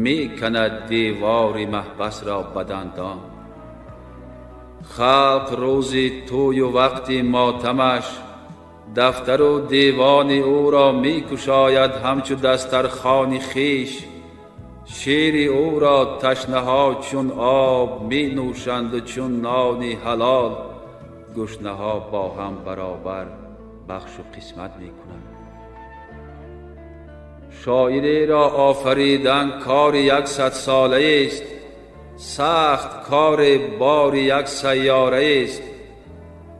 мекунад девори маҳбасро ба дандон. Халқ рӯзи тӯю вақти мотамаш дафтару девони ӯро мекушояд ҳамчу дастархони хеш. Шеъри ӯро ташнаҳо чун об менӯшанду чун нони ҳалол гушнаҳо бо ҳам баробар бахшу қисмат мекунанд. Шоиреро офаридан кори 100 солаест, сахт кори бори як сайёраест.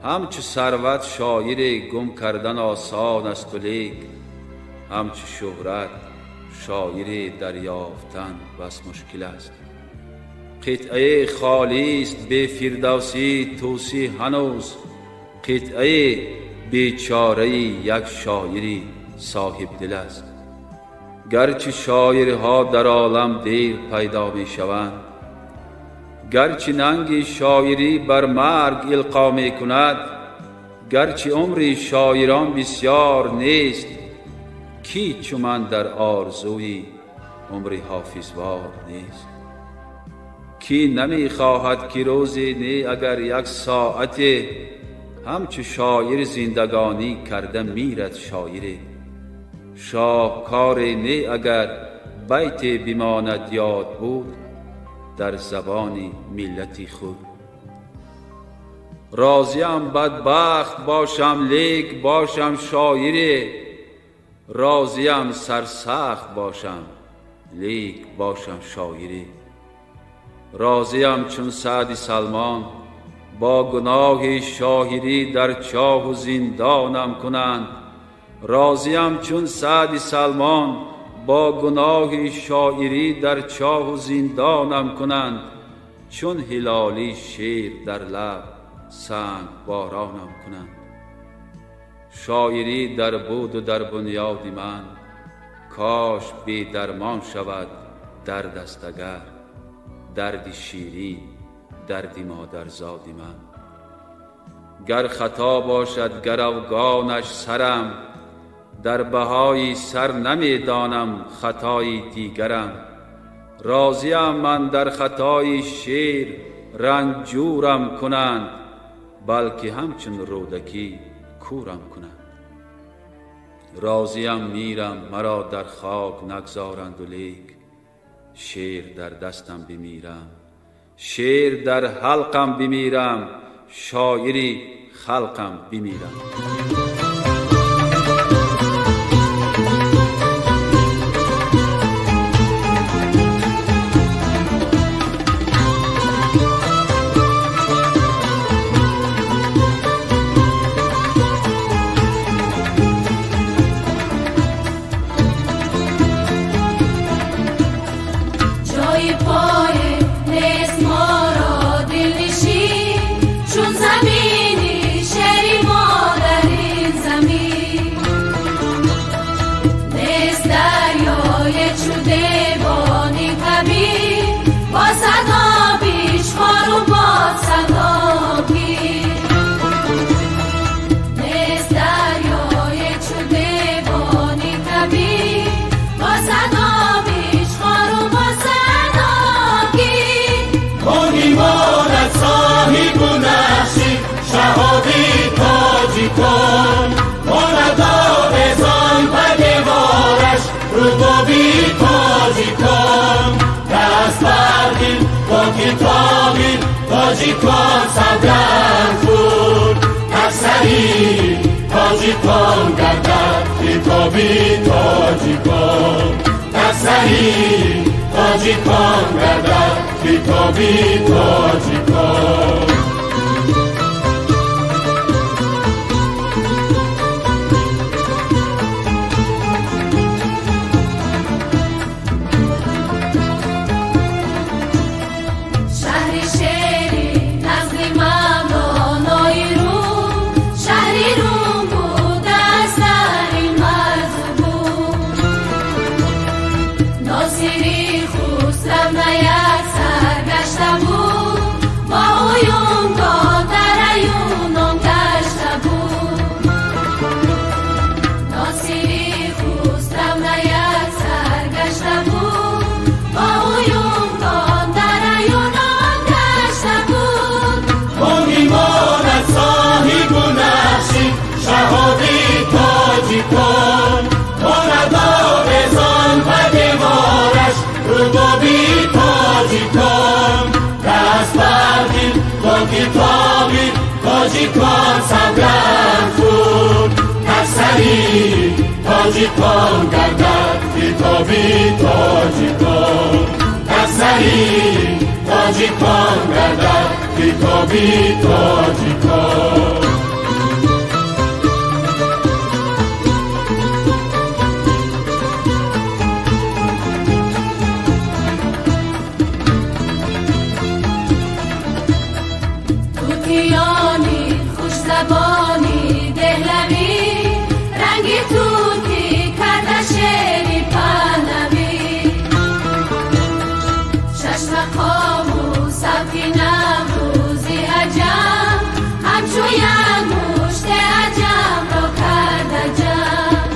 Ҳамчу сарват шоире гум кардан осон асту лек, ҳамчу шӯҳрат шоире дарёфтан бас мушкил аст. Қитъаи холист бе Фирдавсӣ Тӯсӣ ҳанӯз, қитъаи бечораи як шоири соҳибдил аст. Гарчи шоирҳо дар олам дер пайдо мешаванд, гарчи нанги шоирӣ бар марг илқо мекунад, гарчи умри шоирон бисёр нест, ки чу ман дар орзуи умри ҳофизвор нест. Ки намехоҳад ки рӯзе не агар як соате ҳамчу шоир зиндагонӣ карда мирад шоире. Шоҳкоре не агар байте бимонад ёд буд дар забони миллати худ. Розиам бадбахт бошам лек бошам шоире, розиам сарсахт бошам лек бошам шоире. Розиам чун Саъди Салмон бо гуноҳи шоҳирӣ дар чоҳу зиндонам кунанд. Розиам чун Саъди Салмон бо гуноҳи шоирӣ дар чоҳу зиндонам кунанд. Чун ҳилолӣ шер дар лаб санг боронам кунанд. Шоирӣ дар буду дар бунёди ман, кош бедармон шавад дард аст агар, дарди ширин, дарди модарзоди ман. Гар хато бошад гаравгонаш сарам, дар баҳои сар намедонам хатои дигарам. Розиам ман дар хатои шер ранҷурам кунанд, балки ҳамчун Рӯдакӣ кӯрам кунанд. Розиам мирам маро дар хок нагзоранду лек, шер дар дастам бимирам, шер дар ҳалқам бимирам, шоири халқам бимирам. Тоҷикон савганд хӯрд, аксари тоҷикон гардад китоби тоҷикон. Аксари тоҷикон гардад китоби тоҷикон. Носири Хусрав. тоҷикон гардад китоби тоҷикон. Аксари тоҷикон гардад китоби тоҷикон. توتیانی خوشزبانی دهلوی، رنگ توتی کرده شعری پهلوی. شش مقام و سبک نوروزی عجم، همچو یک مشت عجم را کرده جمع.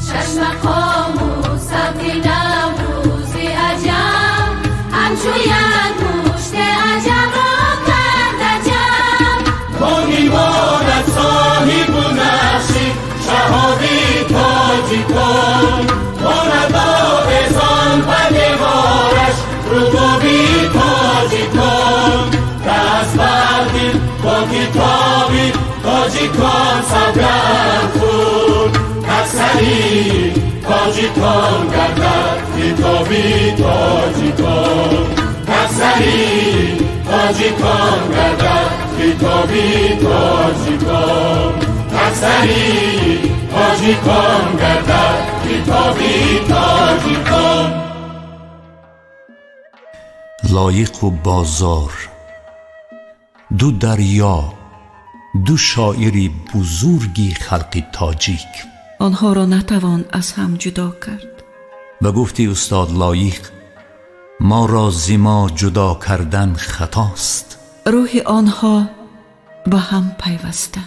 شش مقام و سبک نوروزی عجم، همچو یک مشت عجم را کرده جمع. با میماند صاحب و نقشی شهابی تاجیکان، ماند آویزان و دیوارش ربابی تاجیکان. دست بر دل با کتابی تاجیکان سوگند خورد، اکثری تاجیکان گردد کتابی تاجیکان. اکثری تاجیکان گردد کتابی تاجیکان. اکثری تاجیکان گردد کتابی تاجیکان. Лоиқу бозор, ду дарё, ду шоири бузурги халқи тоҷик. Онҳоро натавон аз ҳам ҷудо кард. Ба гуфти устод Лоиқ, моро зи мо ҷудо кардан хатост. Рӯҳи онҳо ба ҳам пайваста.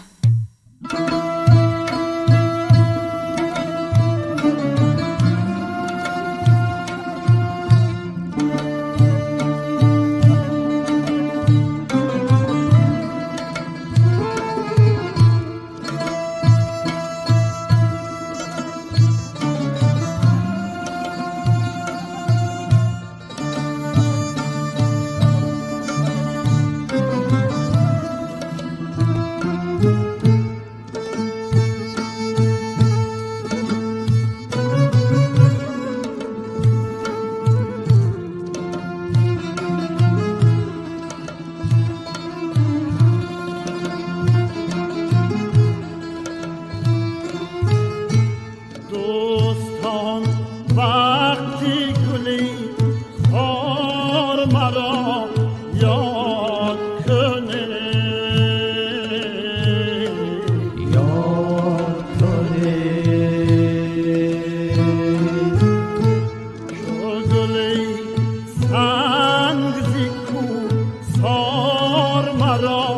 دوستان وقتی گلی خار مرا یاد کنه، یاد کنه، چو گلی سنگ ز کوهسار مرا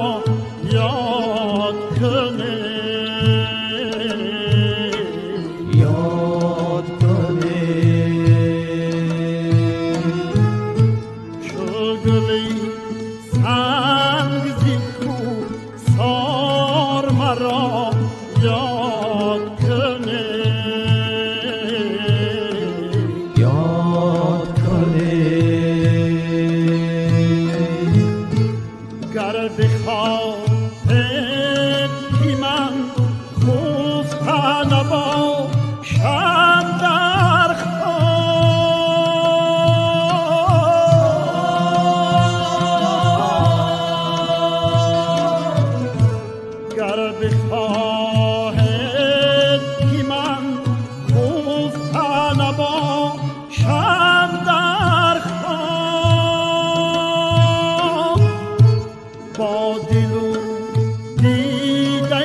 یاد کنه، یاد کنه، چو گلی سنگ ز کوهسار مرا یاد کنه، یاد کنه. گر بخواهد که من خفته نباشم در خواب، گر بخواهد که من خفته نباشم در خواب، با دل و دیده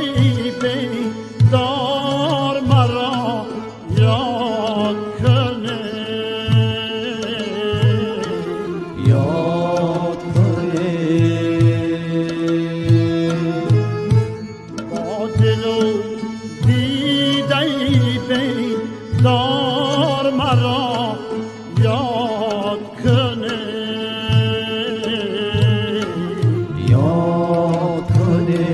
بیدار مرا یاد کنه، یاد کنه، با دل و دیده بیدار مرا یاد کنه، یاد کنه.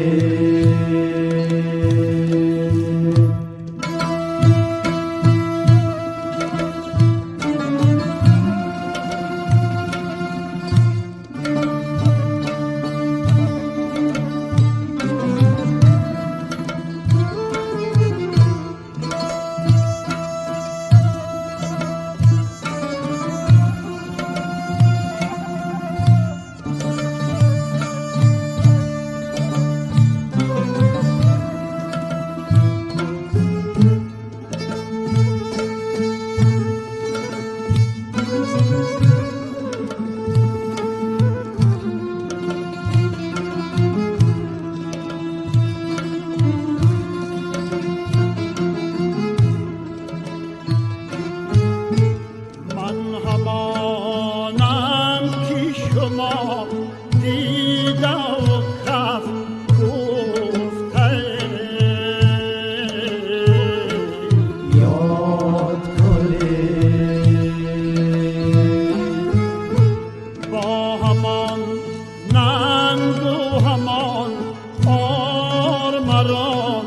مرا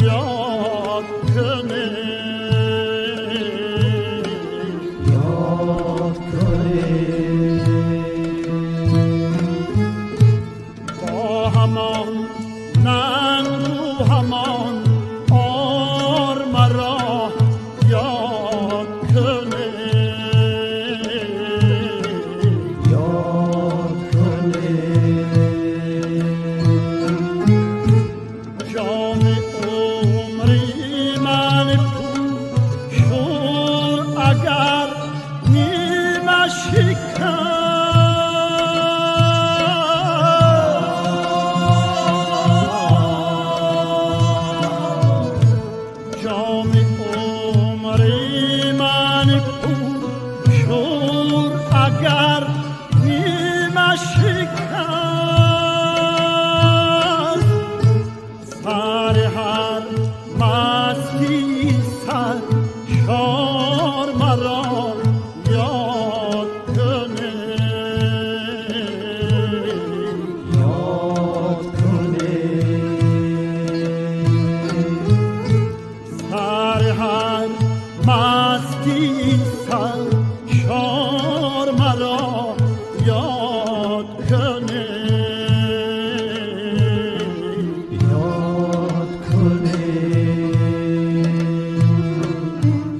یاد کنه، یاد کنه. با همان ننگ و همان آر مرا یاد کنه، یاد کنه. جام عمری من پرشور اگر نیمه شکست، جام عمری من پرشور اگر نیمه شکست، سر هر مستی سرشار مرا یاد کنه، یاد کنه. سر هر مستی سرشار مرا یاد کنه، یاد کنه،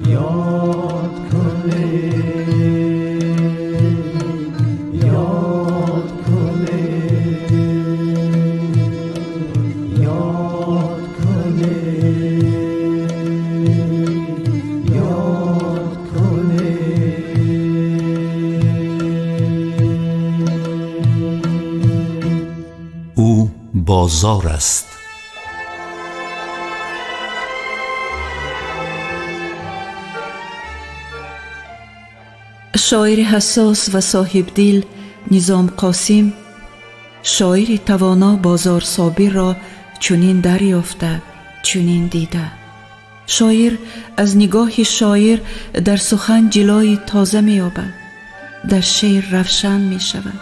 یاد کنه، یاد کنه، یاد کنه، یاد کنه. او بازار است. شاعر حساس و صاحب دل نظام قاسم، شاعر توانا بازار صابر را چنین دریافته، چنین دیده. شاعر از نگاه شاعر در سخن جلای تازه می‌یابد، در شعر روشن می‌شود.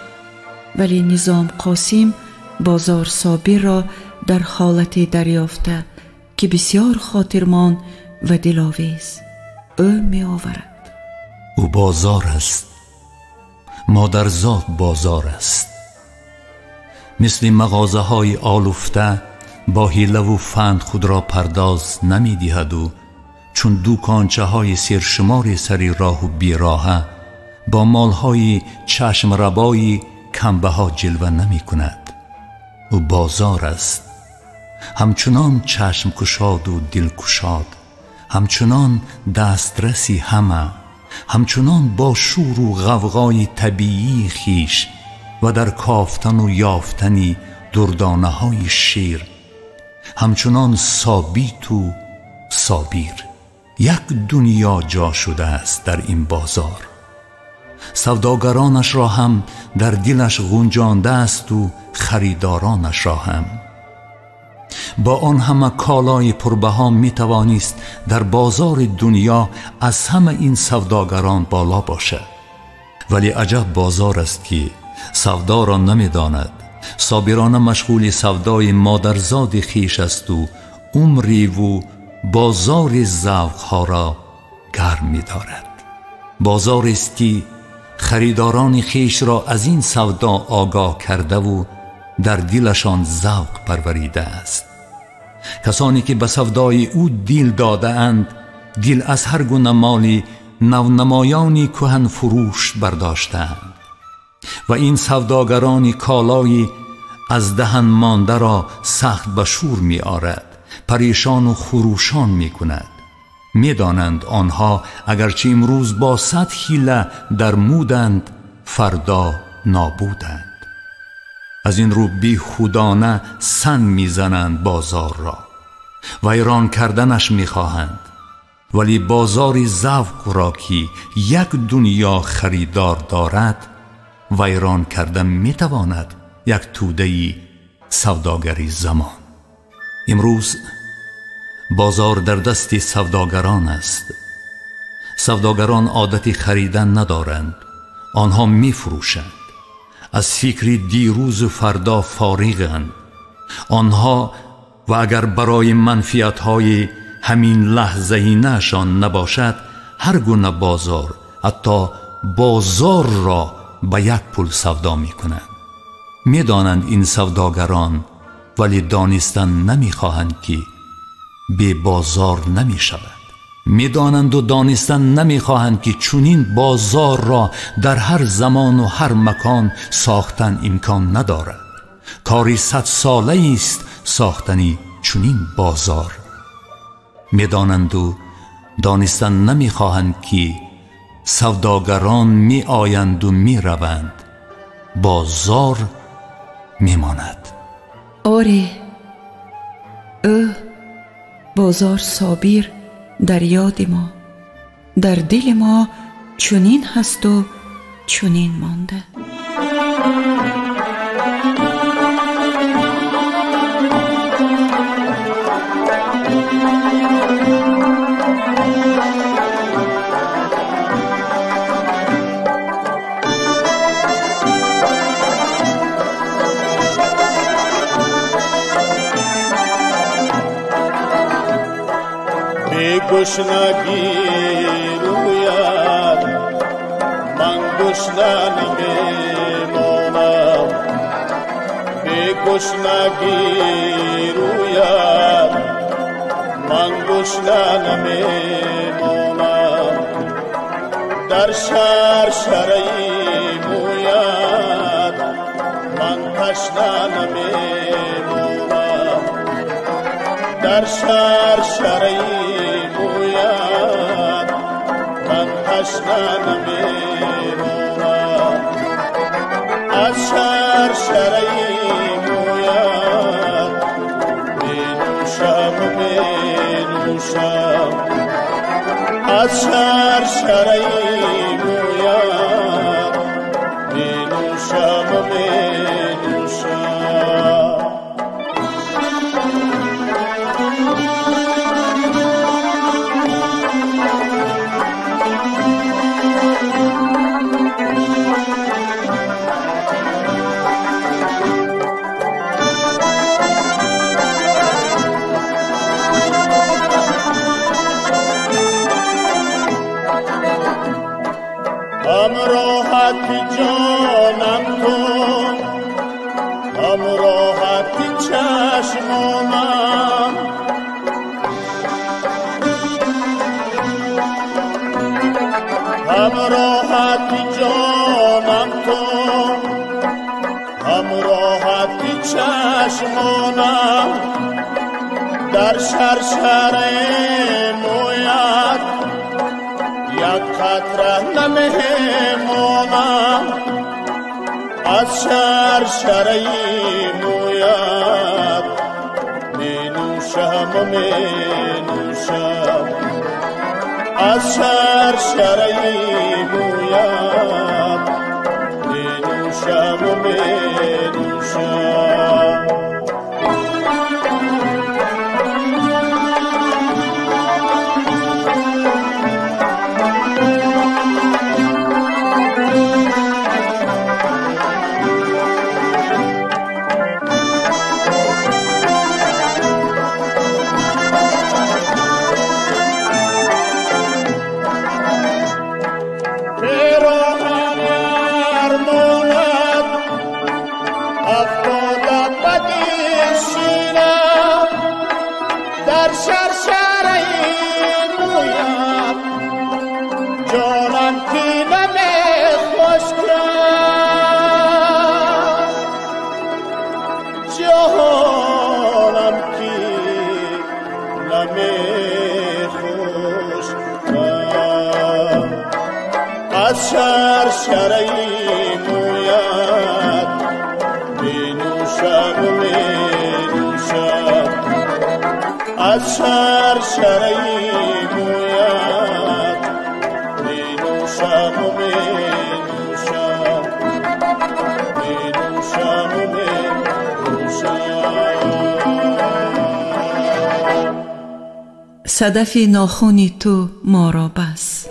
ولی نظام قاسم بازار صابر را در حالت دریافته که بسیار خاطرمان و دلاویز او می‌آورد. او بازار است، مادرزاد بازار است. مثل مغازه های آلوفته با حیله و فند خود را پرداز نمی دهد و چون دوکانچه های سرشمار سری راه و بیراهه با مالهای چشم ربای کمبه ها جلوه نمی کند. او بازار است، همچنان چشم کشاد و دل کشاد، همچنان دسترسی همه، همچنان با شور و غوغای طبیعی خیش و در کافتن و یافتن دردانه های شیر، همچنان ثابت و صابیر. یک دنیا جا شده است در این بازار. سوداگرانش را هم در دلش غنجانده است و خریدارانش را هم. با آن همه کالای پربها می توانست در بازار دنیا از همه این سوداگران بالا باشد. ولی عجب بازار است که سودا را نمی داند. صابرانه مشغول سودای مادرزاد خیش است و عمری و بازار ذوقها را گرم می دارد. بازار است که خریداران خیش را از این سودا آگاه کرده و در دلشان ذوق پروریده است. کسانی که به سودای او دل داده اند، دل از هر گونه مال نونمایانی کهن فروش برداشتند و این سوداگران کالای از دهن مانده را سخت به شور می آرد، پریشان و خروشان می کند. می دانند آنها اگرچه امروز با 100 حیله در مودند، فردا نابودند. از این رو بی خودانه سن می زنند بازار را، ویران کردنش می خواهند. ولی بازار ذوق را که یک دنیا خریدار دارد، ویران کردن می تواند یک توده سوداگری زمان. امروز بازار در دست سوداگران است. سوداگران عادت خریدن ندارند، آنها می فروشند. از فکر دیروز و فردا فارغند. آنها ва агар барои манфиатҳои ҳамин лаҳзаинаашон набошад, ҳар гуна бозор, ҳатто бозорро ба як пул савдо мекунанд. Медонанд ин савдогарон, вале донистан намехоҳанд, ки бебозор намешавад. Медонанду донистан намехоҳанд, ки чунин бозорро дар ҳар замону ҳар макон сохтан имкон надорад. Кори садсолаист сохтани чунин бозор. Медонанду донистан намехоҳанд, ки савдогарон меоянду мераванд, бозор мемонад. Оре, ӯ бозор Собир дар ёди мо, дар дили мо чунин ҳасту чунин монда. گشنگی روید من گشنه نمیمانم، به گشنگی روید من گشنه نمیمانم، در شهر شرعی موید من تشنه نمیمانم، در شهر شرعی من تشنه نمیمانم، از شهر شرعی موید می نوشم می نوشم، از شهر شرعی موید می نوشم می نوشم. هم راحت جانم تو، هم راحت چشمانم، هم راحت جانم تو، هم راحت چشمانم، در شرشر موید یک قطره نمیمانم، از شهر شرعی موید می نوشم می نوشم، از شهر شرعی موید می نوشم می نوشم. از شهر شرعی موید می نوشم می نوشم، از شهر شرعی موید می نوشم می نوشم، می نوشم می نوشم. صدف ناخونی تو ما را بس.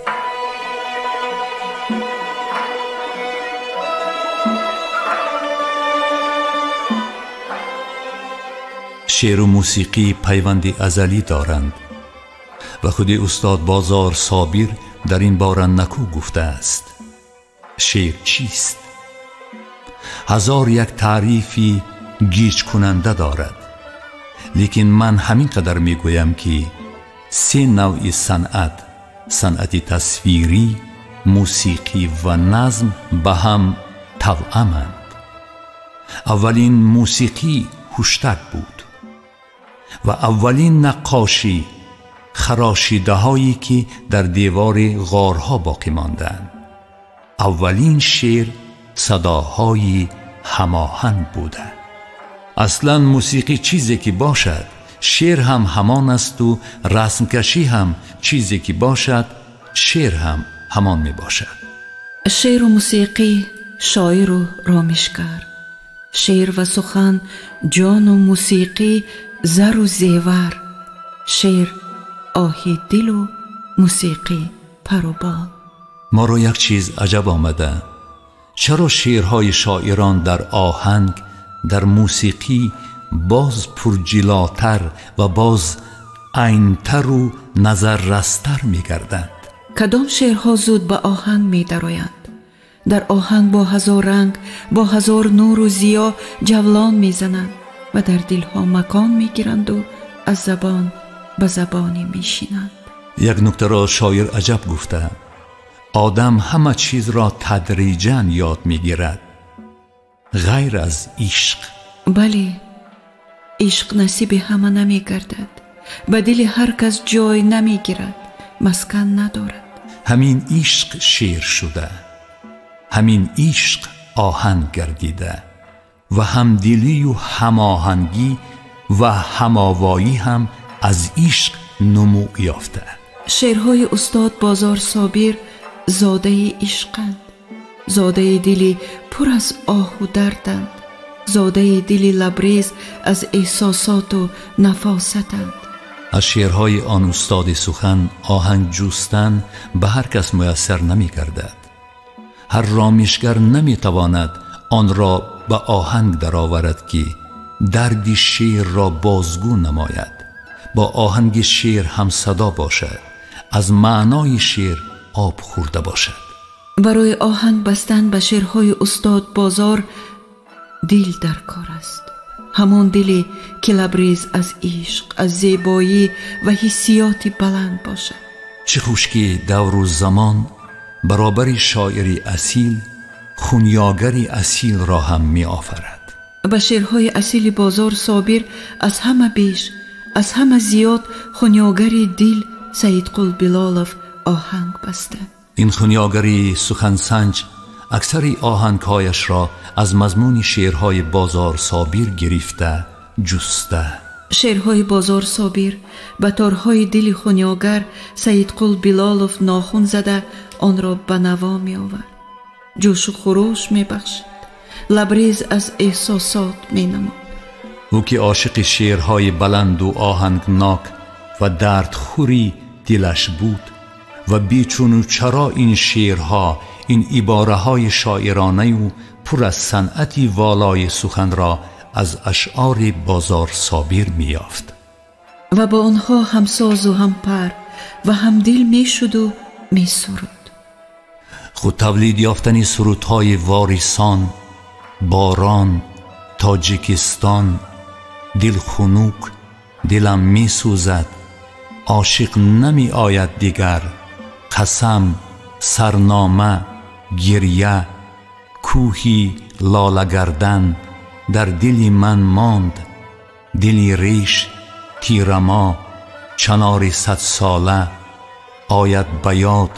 Шеъру мусиқӣ пайванди азалӣ доранд ва худи устод Бозор Собир дар ин бора накӯ гуфтааст. Шеър чист? Ҳазор як таърифи гиҷкунанда дорад, лекин ман ҳамин қадар мегӯям, ки се навъи санъат, санъати тасвирӣ, мусиқӣ ва назм, ба ҳам тавъаманд. Аввалин мусиқӣ ҳуштак буд ва аввалин наққошӣ харошидаҳое, ки дар девори ғорҳо боқӣ монданд. Аввалин шеър садоҳои ҳамоҳанг буда. Аслан мусиқӣ чизе ки бошад, шеър ҳам ҳамон асту расмкашӣ ҳам чизе ки бошад, шеър ҳам ҳамон мебошад. Шеъру мусиқӣ, шоиру ромишгар, шеър ва сухан ҷону мусиқӣ зару зевар, шеър оҳи дилу мусиқӣ пару бол. Моро як чиз аҷаб омада: чаро шеърҳои шоирон дар оҳанг, дар мусиқӣ боз пурҷилотар ва боз айнтару назаррастар мегарданд? Кадом шеърҳо зуд ба оҳанг медароянд, дар оҳанг бо ҳазор ранг, бо ҳазор нуру зиё ҷавлон мезананд ва дар дилҳо макон мегиранду аз забон ба забоне мешинанд. Як нуктаро шоир аҷаб гуфта: одам ҳама чизро тадриҷан ёд мегирад, ғайр аз ишқ. Бале, ишқ насиби ҳама намегардад, ба дили ҳар кас ҷой намегирад, маскан надорад. Ҳамин ишқ шеър шуда, ҳамин ишқ оҳанг гардида ва ҳамдилию ҳамоҳангӣ ва ҳамовоӣ ҳам аз ишқ нумӯ ёфта. Шеърҳои устод Бозор Собир зодаи ишқанд, зодаи дили пур аз оҳу дарданд, зодаи дили лабрез аз эҳсосоту нафосатанд. Аз шеърҳои он устоди сухан оҳанг ҷустан ба ҳар кас муяссар намегардад. Ҳар ромишгар наметавонад онро ба оҳанг дароварад, ки дарди шеърро бозгӯ намояд, бо оҳанги шеър ҳамсадо бошад, аз маънои шеър об хӯрда бошад. Барои оҳанг бастан ба шеърҳои устод Бозор дил дар кор аст, ҳамон диле, ки лабрез аз ишқ, аз зебоӣ ва ҳиссиёти баланд бошад. Чӣ хуш, ки давру замон баробари шоири асил хунёгари асилро ҳам меофарад. Ба шеърҳои асили Бозор Собир аз ҳама беш, аз ҳама зиёд хунёгари дил Саидқул Билолов оҳанг баста. Ин хунёгари сухансанҷ аксари оҳангҳояшро аз мазмуни шеърҳои Бозор Собир гирифта, ҷуста. Шеърҳои Бозор Собир ба торҳои дили хунёгар Саидқул Билолов нохун зада, онро ба наво меовард, ҷӯшу хуруш мебахшид, лабрез аз эҳсосот менамуд. Ӯ ки ошиқи шеърҳои баланду оҳангнок ва дардхӯри дилаш буд ва бечуну чаро ин шеърҳо, ин ибораҳои шоиронаю пур аз санъати волои суханро аз ашъори Бозор Собир меёфт ва бо онҳо ҳамсозу ҳампар ва ҳамдил мешуду месуруд. Худ тавлид ёфтани сурудҳои Ворисон, Борон, Тоҷикистон, Дилхунук, Дилам месӯзад, Ошиқ намеояд дигар, Қасам, Сарнома, Гирья, Кӯҳи лолагардан, Дар дили ман монд, Дили реш, Тирамо, Чанори садсола, Ояд ба ёд,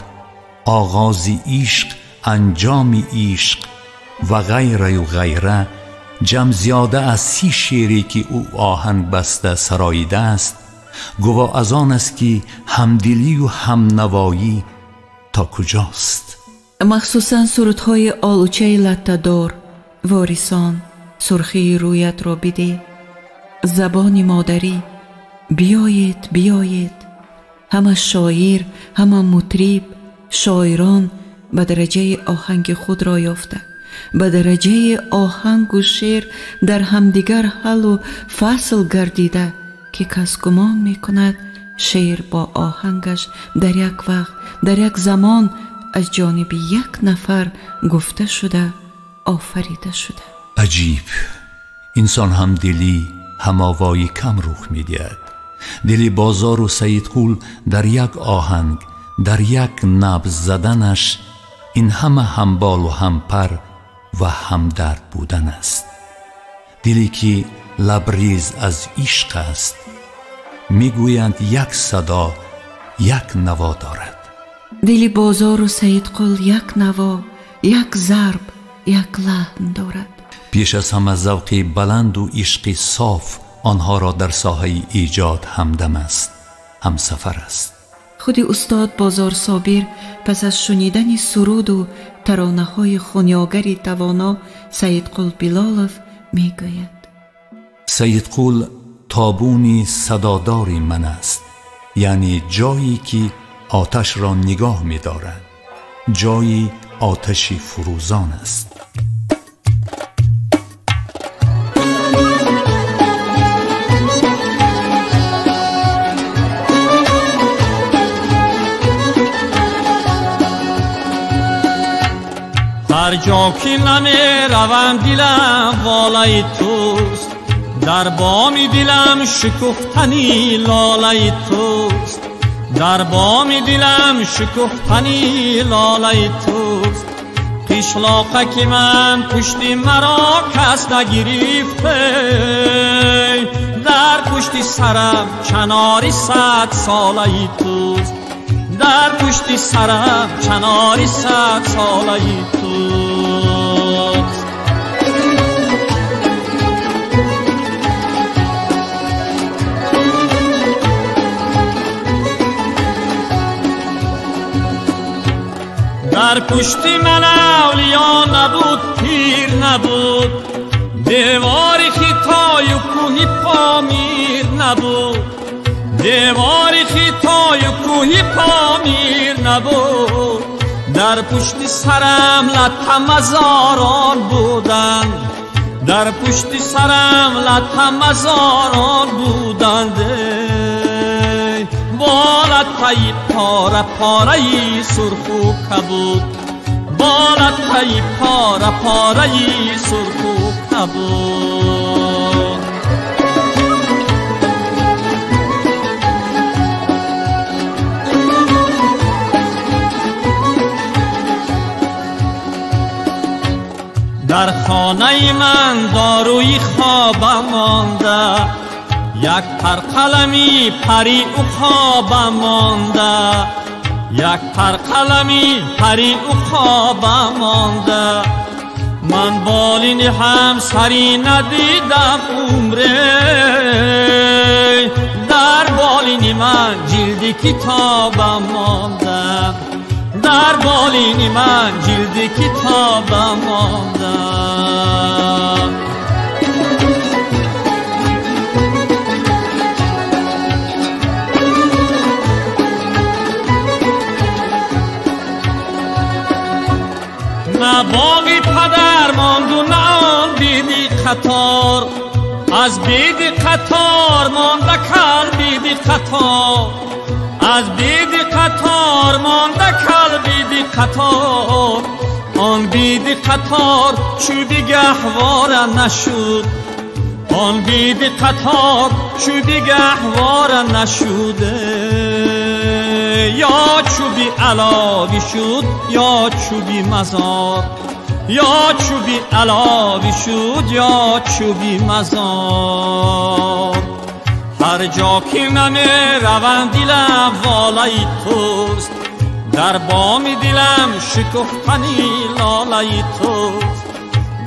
Оғози ишқ, Анҷоми ишқ ва ғайраю ғайра, ҷамъ зиёда аз 30 шеъре, ки ӯ оҳанг баста сароидааст, гуво аз он аст, ки ҳамдилию ҳамнавоӣ то куҷост. Махсусан сурудҳои Олучаи латтадор, Ворисон, Сурхии рӯятро бидеҳ, Забони модарӣ, Биёед, биёед, ҳама шоир, ҳама мутриб, шоирон ба дараҷаи оҳанги худро ёфта, Ба дараҷаи оҳангу шеър дар ҳамдигар ҳаллу фасл гардида, ки кас гумон мекунад шеър бо оҳангаш дар як вақт, дар як замон аз ҷониби як нафар гуфта шуда, офарида шуда. Аҷиб! Инсон ҳамдилӣ, ҳамовоӣ кам рух медиҳад. Дили Бозору Саидқул дар як оҳанг, дар як набз заданаш ин ҳама ҳамболу ҳампар ва ҳамдард будан аст. Диле ки лабрез аз ишқ аст, мегӯянд як садо, як наво дорад. Дили Бозору Саидқул як наво, як зарб, як лаҳн дорад. Пеш аз ҳама завқи баланду ишқи соф онҳоро дар соҳаи эҷод ҳамдам аст, ҳамсафар аст. Худи устод Бозор Собир пас аз шунидани суруду таронаҳои хунёгари тавоно Саидқул Билолов мегӯяд: Саидқул тобуни садодори ман аст, яъне ҷое ки оташро нигоҳ медорад, ҷои оташи фурӯзон аст. Ҳар ҷо ки намеравам дилам волаи туст, дар боми дилам шукуфтани лолаи туст, дар боми дилам шукуфтани лолаи туст. Қишлоқа ки ман пушти маро кас нагирифте, дар пушти сарам чанори садсолаи туст, дар пушти сарам чанори садсолаи туст. Дар пушти ман авлиё набуд, пир набуд, девори Хитою кӯҳи Помир набуд, девори Хитою кӯҳи Помир набуд. Дар пушти сарам латтамазорон буданд, дар пушти сарам латтамазорон буданд. Бо латтаи пора пораи сурху кабуд, бо латтаи пора пораи сурху кабуд. Дар хонаи ман доруи хобам монда, як парқалами пари уқобам монда, як парқалами пари уқобам монда. Ман болини ҳамсарӣ надидам умре, дар болини ман ҷилди китобам монда, дар болини ман ҷилди китобам монда. На боғи падар монду, на он биди қатор, аз биди қатор монда кал биди қатор, аз биди қатор монда кал биди қатор. Он биди қатор чӯби гаҳвора нашуд, он биди қатор чӯби гаҳвора нашуд. Ё чӯби аловӣ шуд, ё чӯби мазор, ё чӯби аловӣ шуд, ё чӯби мазор. Ҳар ҷо ки намеравам дилам волаи туст, дар боми дилам шукуфтани лолаи туст,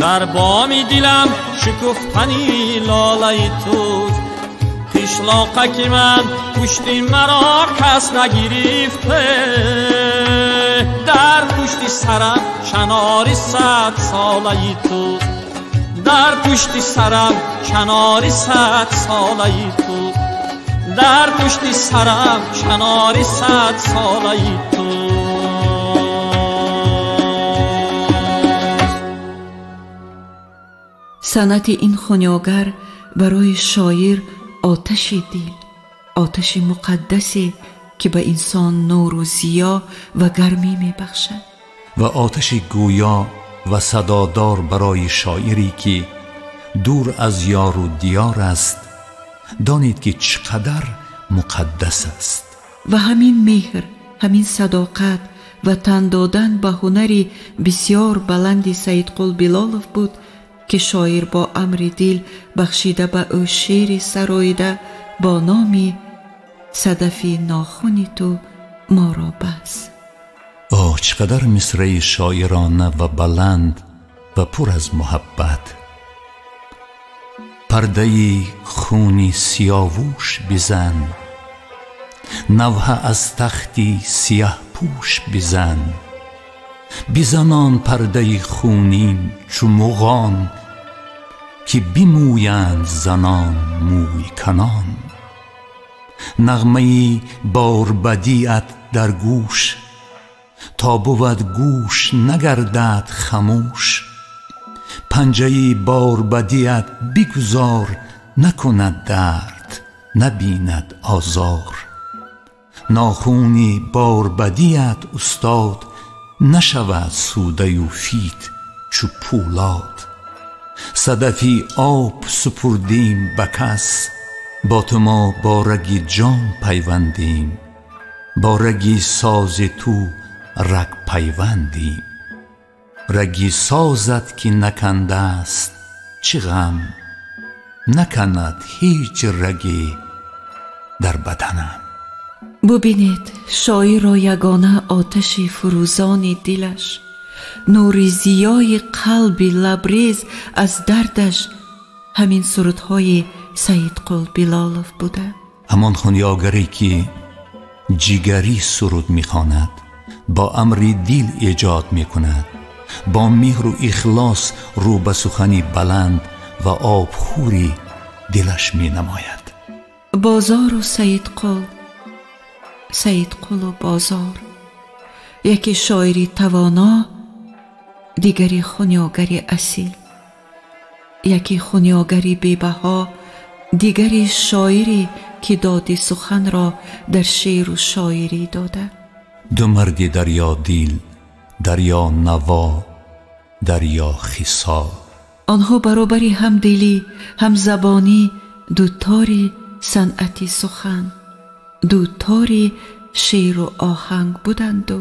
дар боми дилам шукуфтани лолаи туст. Қишлоқа ки ман пушти маро кас нагирифте, дар пушти сарам чанори садсолаи туст, дар пушти сарам чанори садсолаи туст, дар пушти сарам чанори садсолаи туст. Санъати ин хунёгар барои шоир оташи дил, оташи муқаддасе ки ба инсон нуру зиё ва гармӣ мебахшад. Ва оташи гӯё ва садодор барои шоире ки дур аз ёру диёр аст, донед ки чӣ қадар муқаддас аст. Ва ҳамин меҳр, ҳамин садоқат ва тан додан ба ҳунари бисёр баланди Саидқул Билолов буд ки шоир бо амри дил бахшида ба ӯ шеъри сароида бо номи «Садафи нохуни ту моро бас». Оҳ, чӣ қадар мисраи шоирона ва баланд ва пур аз муҳаббат! Пардаи хуни сиёвуш бизан, навҳа аз тахти сияҳпӯш бизан, бизанон пардаи хунин чу муғон, ки бимӯянд занон мӯй канон. Нағмаи борбадиат дар гӯш, то бувад гӯш нагардад хамӯш. Панҷаи борбадиат бигузор, накунад дард, набинад озор. Нохуни борбадиат устод, нашавад сӯдаю фит чу пӯлод. Садафи об супурдим ба кас, бо ту мо бо раги ҷон пайвандем, бо раги сози ту раг пайвандем. Раги созат ки накандааст чӣ ғам, наканад ҳеҷ раге дар баданам. Бубинед, шоирро ягона оташи фурӯзони дилаш, нури зиёи қалби лабрез аз дардаш ҳамин сурудҳои Саидқул Билолов буда. Ҳамон хунёгаре ки ҷигарӣ суруд мехонад, бо амри дил эҷод мекунад, бо меҳру ихлос рӯ ба сухани баланд ва обхӯри дилаш менамояд. Бозору Саидқул, Саидқулу бозор, яке шоири тавоно, дигари хунёгари асил, яке хунёгари бебаҳо, дигари шоире ки доди суханро дар шеъру шоирӣ дода. Ду марди дарёдил, дарё наво, дарё хисол. Онҳо баробари ҳамдилӣ, ҳамзабонӣ, дутори санъати сухан, дутори шеъру оҳанг буданду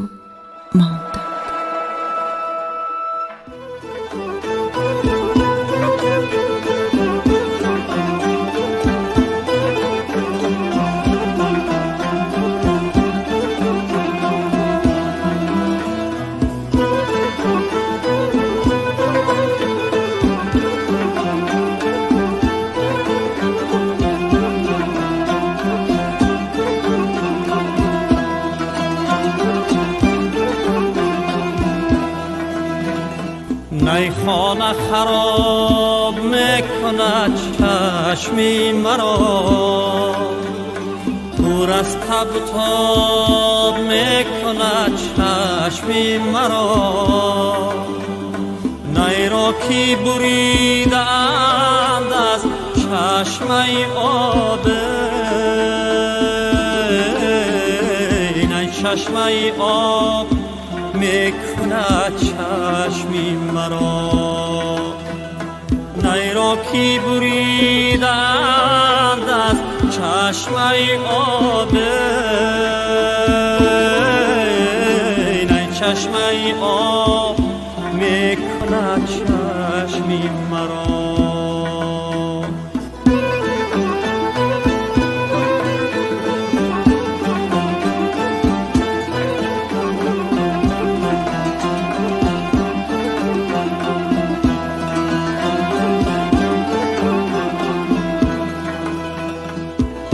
монданд. نیخانه خراب میکند چشمی مرا، دور از تب و تاب میکند چشمی مرا. نی را که بریدند از چشمه آب، نی چشمه آب میکند چشمی مرا. نی را که بریدند از چشمه آب، نی چشمه آب میکند چشمی مرا.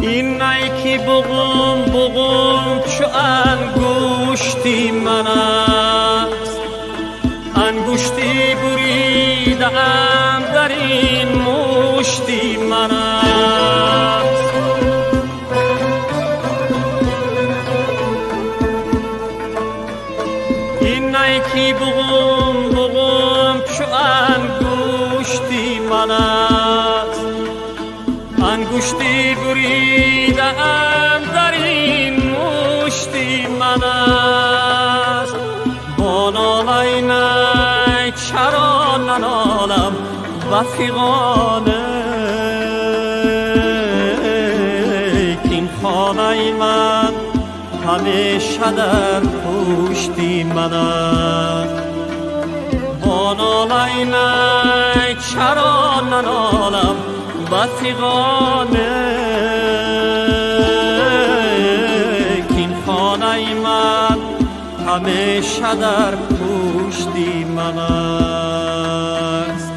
این نی که بغم بغم چو انگشتی من است، انگشتی بریدم در این مشتی من است. این نی که بغم بغم چو انگشتی من است. انگشتی بریدم در این مشتی من است. با ناله نی چرا ننالم و فغانه که این خانه من همیشه در پشتی من است. با ناله نی چرا ننالم و فغانه که این خانه من همیشه در پشتی من است.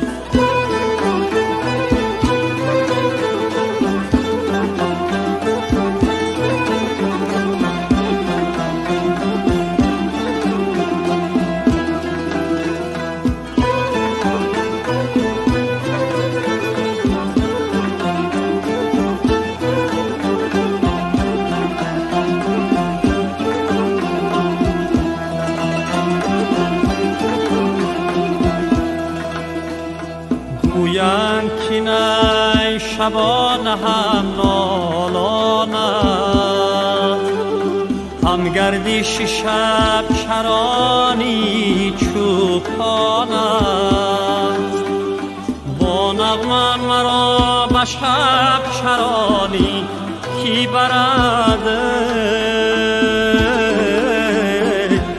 گویند که نی شبان هم نالان است، هم گردش شب چرانی چوپان است. با نغمه مرا به شب چرانی کی برد،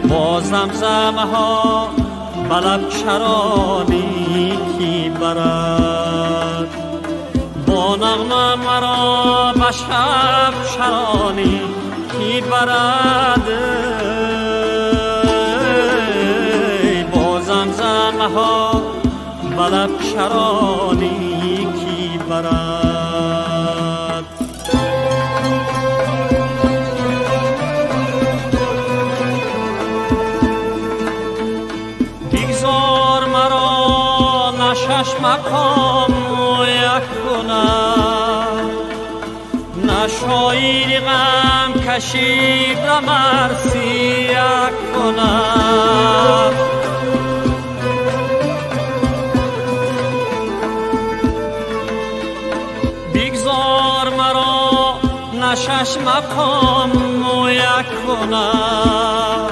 با زمزمه ها به لب چرانی کی برد. با نغمه مرا به شب چرانی کی برد، با زمزمه ها به لب چرانی کی برد. بگذار مرا نه شش مقام یک کنم، نه شاعر غم کشیده مرثیه کنم. بگذار مرا نه شش مقام یک کنم،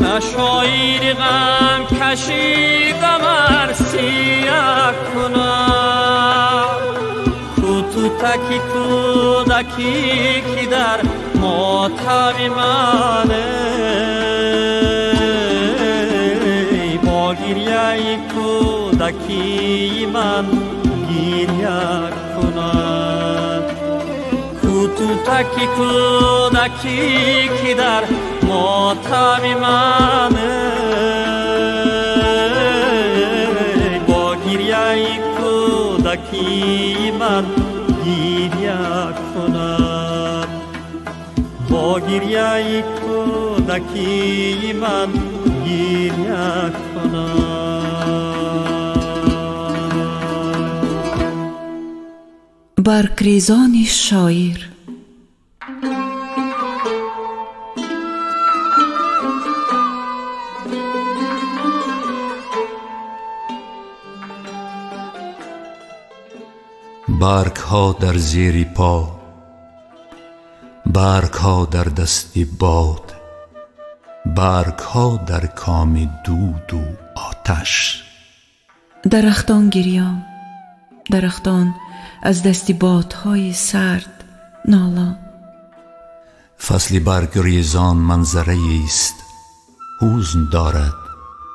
نه شاعر غم کشیده مرثیه کنم. کوتوتکی کودکی که در ماتم من، با گریه کودکی من گریه کند. کوتوتکی کودکی که در ماتم من، با گریه کودکی من گریه کند. با گریه کودکی من گریه کند. برگریزان شاعر. برگ ها در زیر پا، برگ ها در دست باد، برگ ها در کام دود و آتش. درختان گریان، درختان از دست بادهای سرد نالان. فصل برگریزان منظره است، حزن دارد،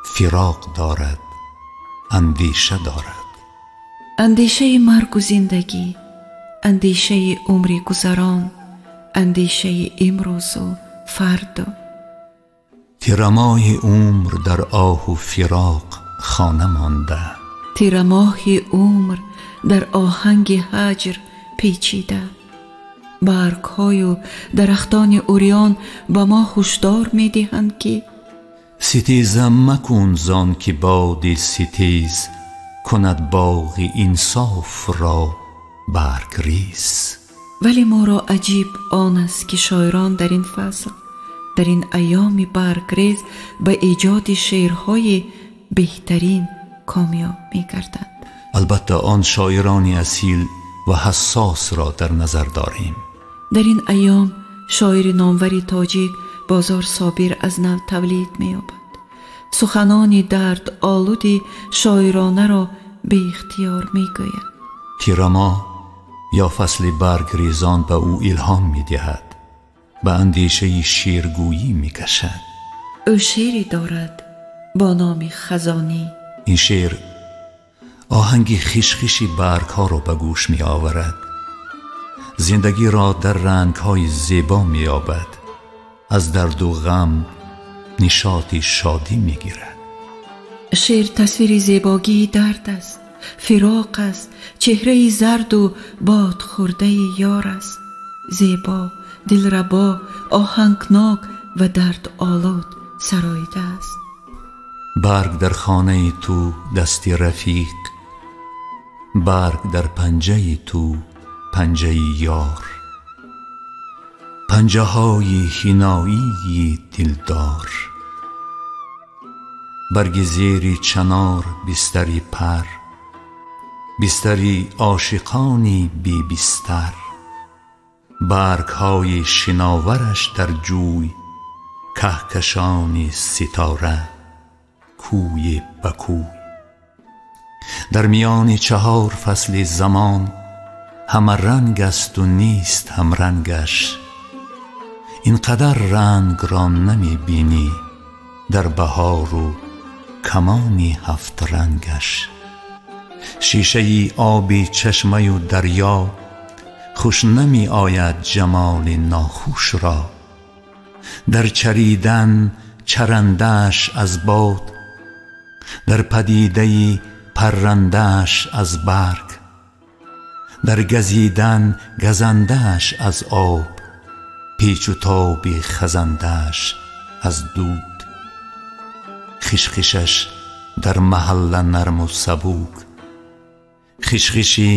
فراق دارد، اندیشه دارد. اندیشه مرگ و زندگی، اندیشه عمر گذران، اندیشه امروز و فردا. تیره عمر در آه و فراق خانه مانده، تیره ماه عمر در آهنگ هجر پیچیده. برگ‌های و درختان عریان به ما هشدار می‌دهند که ستیزم مکن زان که باد ستیز کند باغ انصاف را برگریز. ولی ما را عجیب آن است که شاعران در این فصل، در این ایام برگریز، به ایجاد شعرهای بهترین کامیاب می‌گردند. Албатта он шоирони асил ва ҳассосро дар назар дорем. Дар ин айём шоири номвари тоҷик Бозор Собир аз нав тавлид меёбад. Суханони дардолуди шоиронаро беихтиёр мегӯяд. Тирамоҳ ё фасли баргрезон ба ӯ илҳом медиҳад, ба андешаи шеъргӯӣ мекашад. Ӯ шеъре дорад бо номи Хазонӣ. Ин шеър оҳанги хишхиши баргҳоро ба гӯш меоварад, зиндагиро дар рангҳои зебо меёбад, аз дарду ғам нишоти шодӣ мегирад. Шеър тасвири зебогии дард аст, фироқ аст, чеҳраи зарду бодхӯрдаи ёр аст. Зебо, дилрабо, оҳангнок ва дардолуд сароида аст. Барг дар хонаи ту дасти рафиқ, барг дар панҷаи ту панҷаи ёр, панҷаҳои ҳиноии дилдор. Барги зери чанор бистари пар, бистари ошиқони бебистар. Баргҳои шиновараш дар ҷӯй, каҳкашони ситора кӯи ба кӯй. Дар миёни чаҳор фасли замон ҳама ранг асту нест ҳамрангаш. Ин қадар рангро намебинӣ дар баҳору камони ҳафтрангаш. Шишаи оби чашмаю дарё хуш намеояд ҷамоли нохушро. Дар чаридан чарандааш аз бод, дар падидаи паррандааш аз барг, дар газидан газандааш аз об, печу тоби хазандааш аз дуд. Хишхишаш дар маҳалла нарму сабук, хишхиши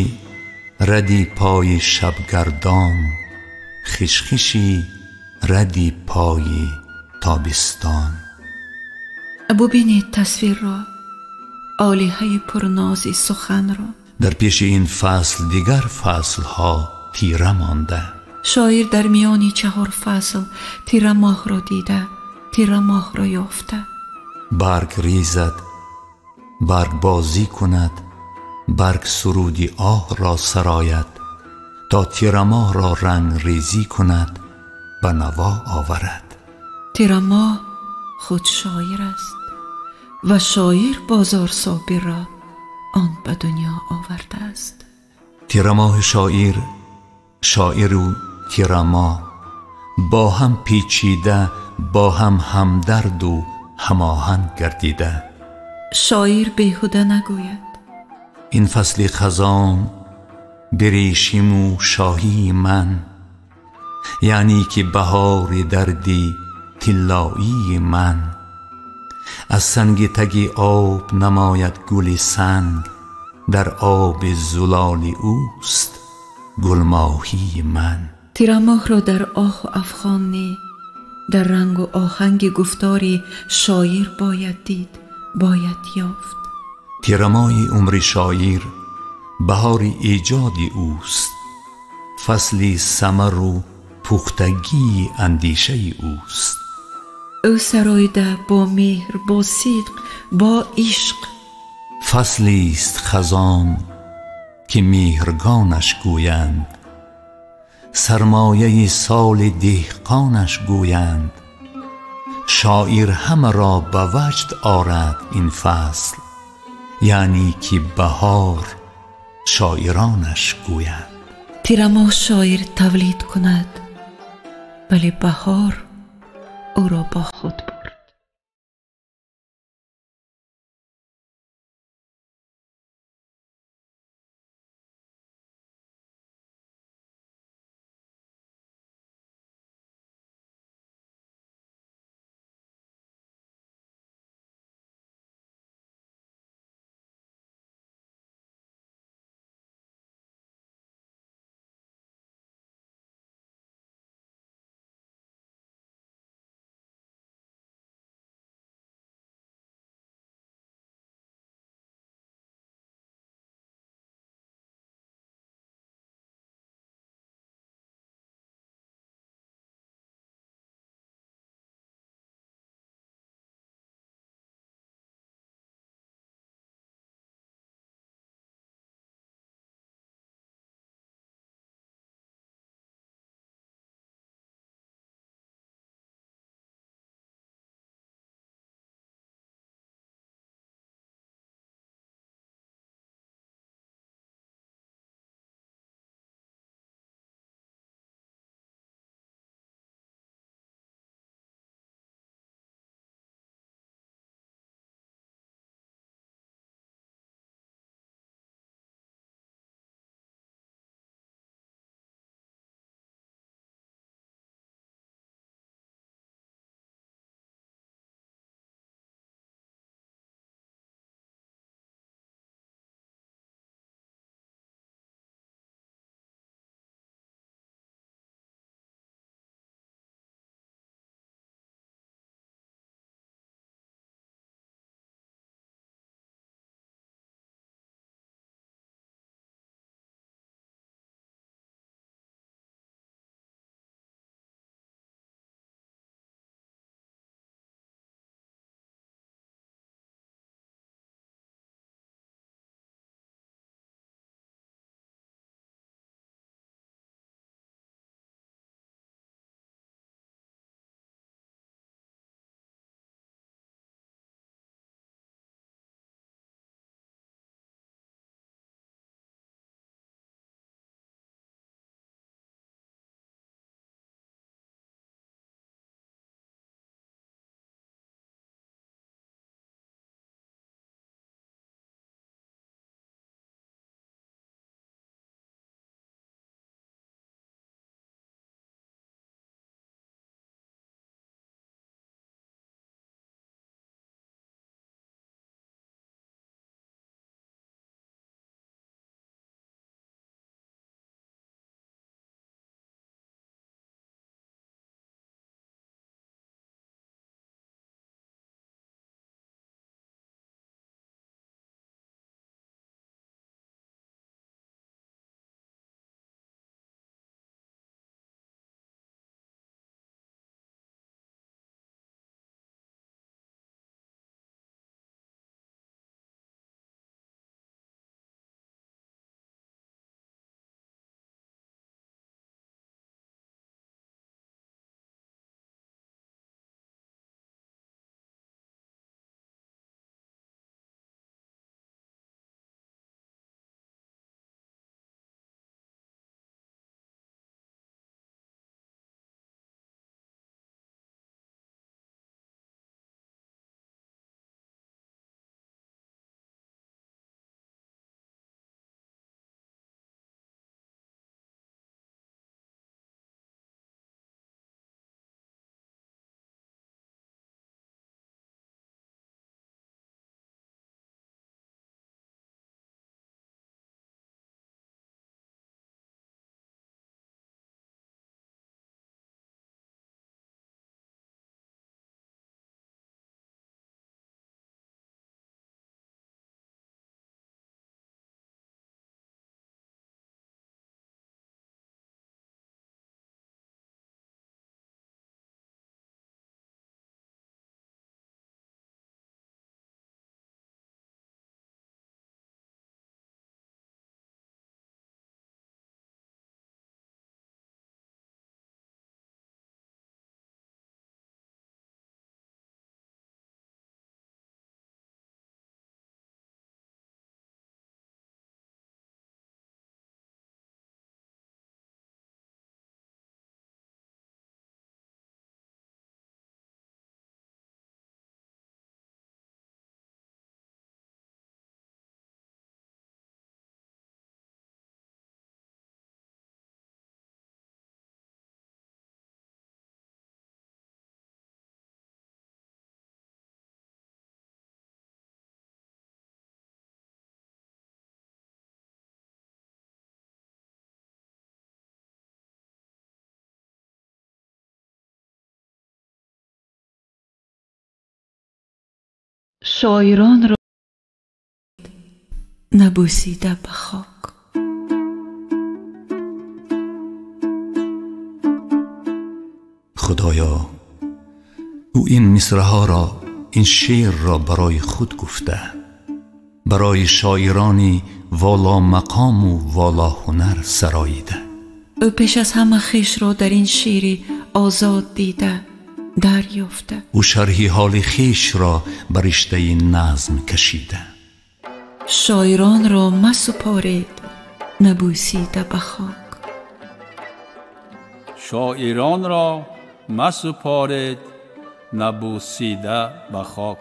ради пои шабгардон, хишхиши ради пои тобистон. Бубинед тасвирро, олиҳаи пурнози суханро. Дар пеши ин фасл дигар фаслҳо тира монда. Шоир дар миёни чаҳор фасл тирамоҳро дида, тирамоҳро ёфта. Барг резад, барг бозӣ кунад, барг суруди оҳро сарояд, то тирамоҳро рангрезӣ кунад, ба наво оварад. Тирамоҳ худ шоир аст ва шоир Бозор Собирро он ба дунё овардааст. Тирамоҳи шоир, шоиру тирамоҳ бо ҳам печида, бо ҳам ҳамдарду ҳамоҳанг гардида. Шоир беҳуда нагӯяд: ин фасли хазон берешиму шоҳии ман, яъне ки баҳори дарди тиллоии ман. Аз санги таги об намояд гули санг, дар оби зулоли ӯст гулмоҳии ман. Тирамоҳро дар оҳу афғон не, дар рангу оҳанги гуфтори шоир бояд дид, бояд ёфт. Тирамоҳи умри шоир баҳори эҷоди ӯст, фасли самару пухтагии андешаи ӯст. Ӯ сароида бо меҳр, бо сидқ, бо ишқ. Фаслист хазон ки меҳргонаш гӯянд, сармояи соли деҳқонаш гӯянд. Шоир ҳамаро ба ваҷд орад ин фасл, яъне ки баҳор шоиронаш гӯянд. Тирамоҳ шоир тавлид кунад, вале баҳор ӯро бо худ бурд. Шоиронро набусида ба хок. Худоё, ӯ ин мисраҳоро, ин шеърро барои худ гуфта, барои шоирони воло мақому воло ҳунар сароида. Ӯ пеш аз ҳама хешро дар ин шеъри озод дида, дарёфта. Ӯ шарҳи ҳоли хешро ба риштаи назм кашида. Шоиронро масупоред набусида ба хок. Шоиронро масупоред набусида ба хок.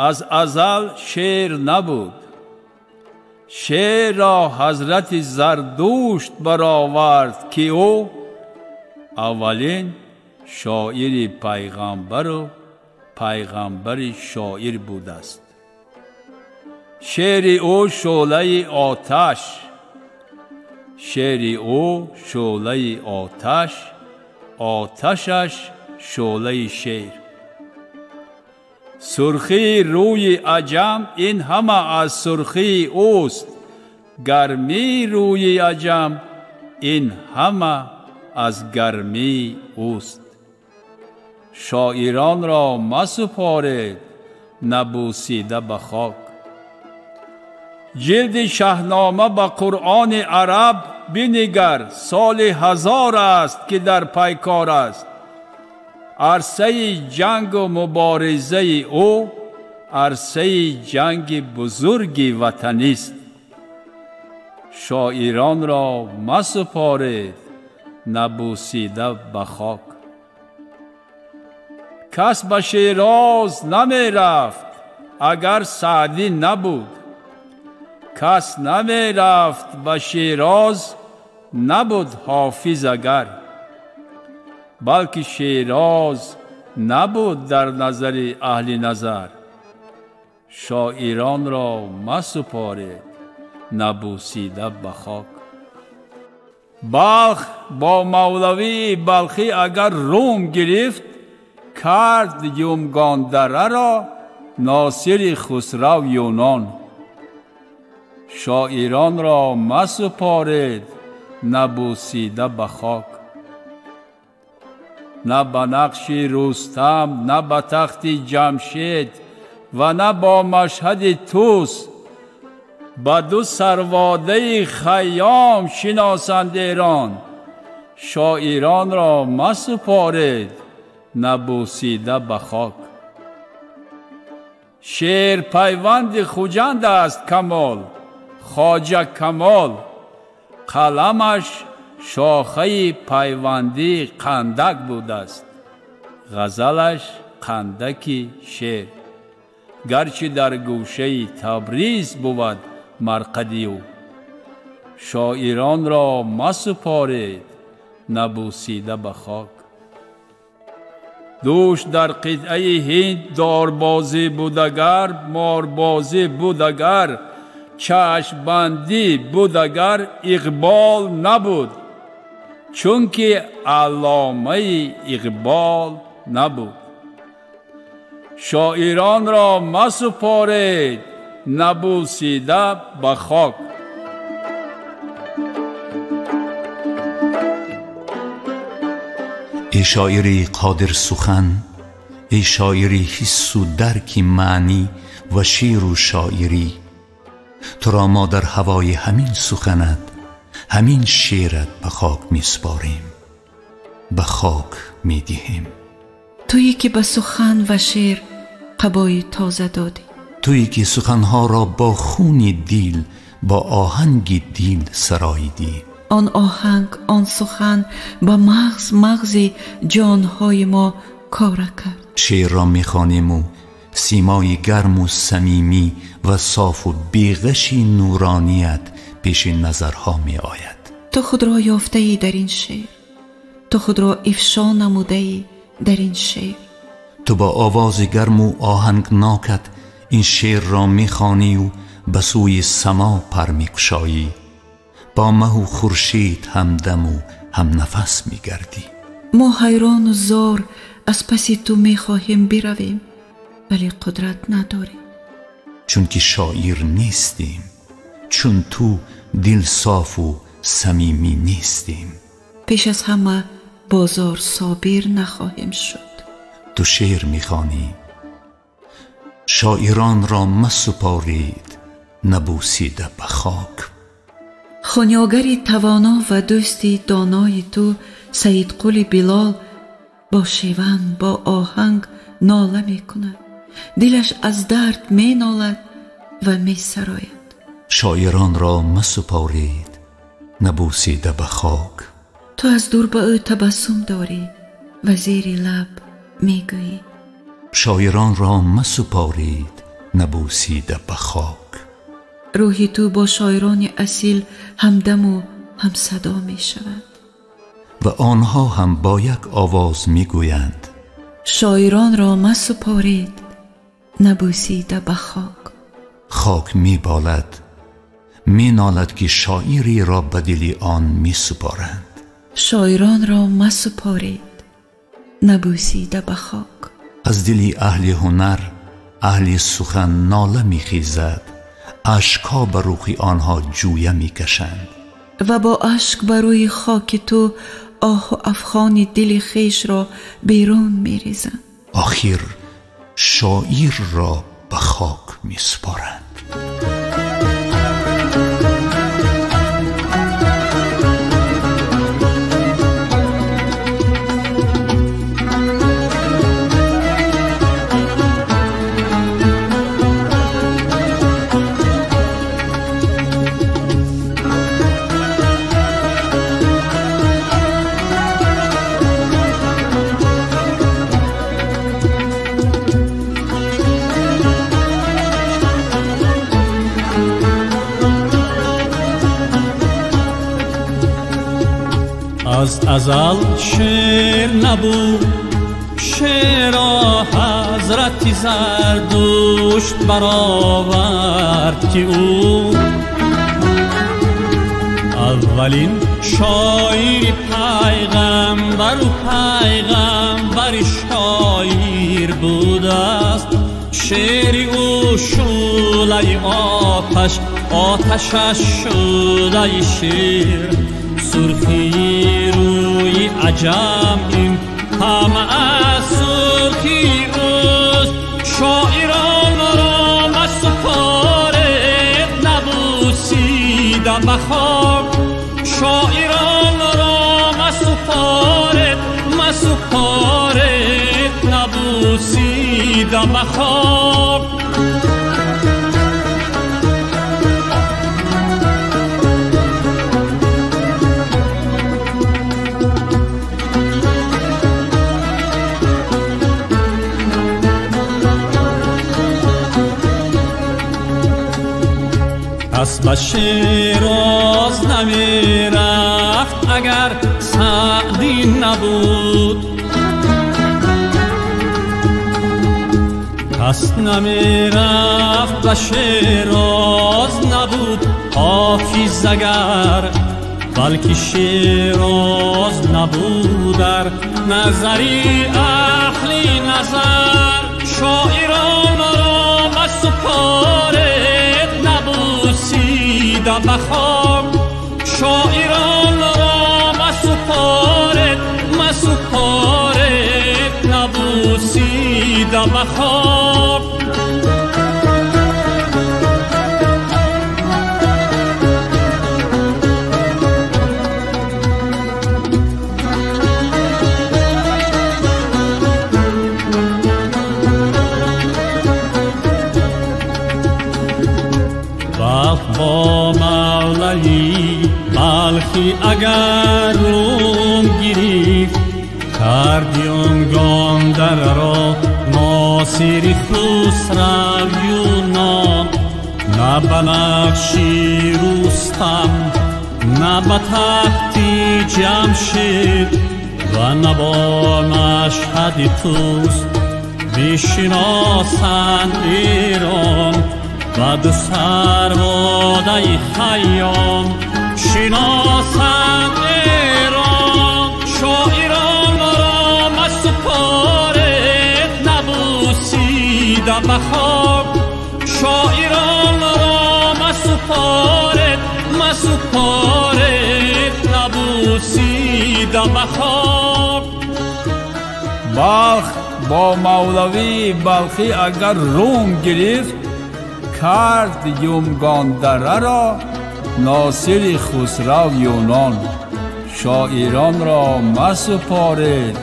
Аз азал шеър набуд. Шеърро ҳазрати Зардушт баровард, ки ӯ аввалин шоири пайғамбару пайғамбари шоир будааст. Шеъри ӯ шӯълаи оташ, шеъри ӯ шӯълаи оташ, оташаш шӯълаи шеър. Сурхии рӯи аҷам ин ҳама аз сурхии ӯст, гармии рӯи аҷам ин ҳама аз гармии ӯст. Шоиронро масупоред набусида ба хок. Ҷилди Шаҳнома ба Қуръони араб бинигар, соли 1000 аст ки дар пайкор аст. Арсаи ҷангу муборизаи ӯ арсаи ҷанги бузурги ватанист. Шоиронро масупоред набусида ба хок. Кас ба Шероз намерафт агар Саъдӣ набуд. Кас намерафт ба Шероз набуд Ҳофиз агар. Балки Шероз набуд дар назари аҳли назар. Шоиронро масупоред набусида ба хок. Балх бо Мавлавии Балхӣ агар Рум гирифт, кард Юмгондараро Носири Хусрав Юнон. Шоиронро масупоред набусида ба хок. На ба нақши Рустам, на ба тахти Ҷамшед ва на бо машҳади Тӯс ба ду сарводаи Хайём шиносанд Эрон. Шоиронро масупоред набусида ба хок. Шеър пайванди Хуҷанд аст Камол, Хоҷа Камол. Қаламаш шохаи пайвандии қандак будааст, ғазалаш қандаки шеър. Гарчи дар гӯшаи Табриз бувад марқади ӯ. Шоиронро масупоред набусида ба хок. Дӯш дар қитъаи Ҳинд дорбозӣ будагар, морбозӣ будагар, чашмбандӣ будагар иқбол набуд, чунки алломаи иқбол набуд. Шоиронро масупоред набусида ба хок. Эй шоири қодир сухан, эй шоири ҳиссу дарки маънӣ ва шеъру шоирӣ, туро мо дар ҳавои ҳамин суханат, ҳамин шеърат ба хок месупорем, ба хок медиҳем. Туе ки ба сухан ва шеър қабои тоза додӣ, туе ки суханҳоро бо хуни дил, бо оҳанги дил сароидӣ. Он оҳанг, он сухан ба мағз мағзи ҷонҳои мо кора кард. Шеърро мехонему симои гарму самимӣ ва софу беғаши нуроният пеши назарҳо меояд. Ту худро ёфтаӣ дар ин шеър, ту худро ифшо намудаӣ дар ин шеър. Ту бо овози гарму оҳангнокат ин шеърро мехонию ба сӯи само пар мекушоӣ, бо маҳу хуршед ҳамдаму ҳамнафас мегардӣ. Мо ҳайрону зор аз паси ту мехоҳем биравем, вале қудрат надорем. Чунки шоир нестем, чун ту дилсофу самимӣ нестем. Пеш аз ҳама бозор собир нахоҳем шуд. Ту шеър мехонӣ, шоиронро масупоред набусида ба хок. Хунёгари тавоно ва дӯсти донои ту Саидқули Билол бо шеван, бо оҳанг нола мекунад. Дилаш аз дард менолад ва месарояд. Шоиронро масупоред набусида ба хок. Ту аз дур ба ӯ табассум дорӣ ва зери лаб мегӯӣ: шоиронро масупоред набусида ба хок. Рӯҳи ту бо шоирони асил ҳамдаму ҳамсадо мешавад ва онҳо ҳам бо як овоз мегӯянд: шоиронро масупоред набусида ба хок. Хок меболад, менолад ки шоиреро ба дили он месупоранд. Шоиронро масупоред набусида ба хок. Аз дили аҳли ҳунар, аҳли сухан нола мехезад, ашкҳо ба рӯҳи онҳо ҷӯя мекашанд ва бо ашк ба рӯи хоки ту оҳу афхони дили хешро берун мерезанд. Охир шоирро ба хок месупоранд. Аз азал шеър набуд, шеърро ҳазрати Зардушт баровард, ки ӯ аввалин шоири пайғамбару пайғамбари шоир будааст. Шеъри ӯ шӯълаи оташ, оташаш шӯълаи шеър. Сурхии рӯи аҷам ин ҳама аз сурхии ӯст. Шоиронро масупоред набусида ба хок. Шоиронро масупоред, масупоред набусида ба хок. Пас ба Шероз намерафт агар Саъдӣ набуд, пас намерафт ба Шероз набуд Ҳофиз агар, балки Шероз набуд дар назари аҳли назар. Шоиронро масупоред набусида ба хок. Шоиронро масупоред, масупоред набусида ба хок. Бо мавлаи Балхӣ агар рум гирифт, карди он Гондараро Носири Хусрав Юнон. На ба нақши Рустам, на ба тахти Ҷамшед ва на бо машҳади Тӯс бишиносанд Эрон ва ду сарводаи Хайём шиносанд Эрон. Шоиронро масупоред набусида نبوسیده به خاک. بلخ با مولوی بلخی اگر روم گرفت، کرد یمگان را ناصر خسرو یونان. شاعران را مسپارید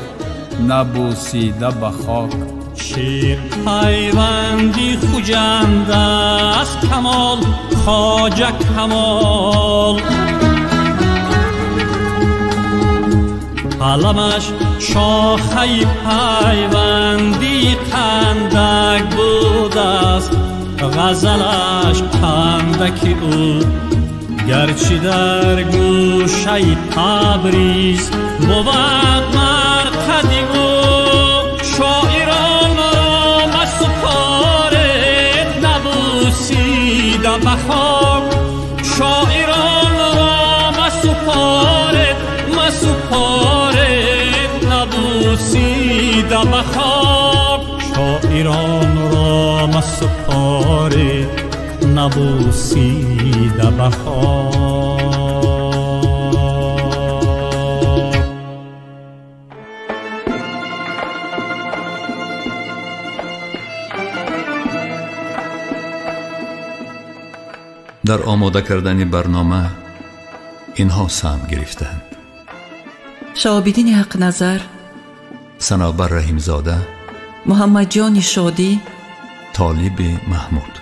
نبوسیده به خاک. شیر پیوندی خجند است کمال خواجه کمال، قلمش شاخه پیوندی قندک بود است، غزلش پندک او. گرچه در گوشه تبریز بود مرقد او، شاعران را مسپارید نبوسیده به خاک. شاعران را مسپارید، مسپارید نبوسیده به خاک. شاعران را مسپارید نبوسیده به خاک. Дар омода кардани барнома инҳо саҳм гирифтанд: Шоҳобиддини Ҳақназар, Санобар Раҳимзода, Муҳаммадҷони Шодӣ, Толиби Маҳмуд.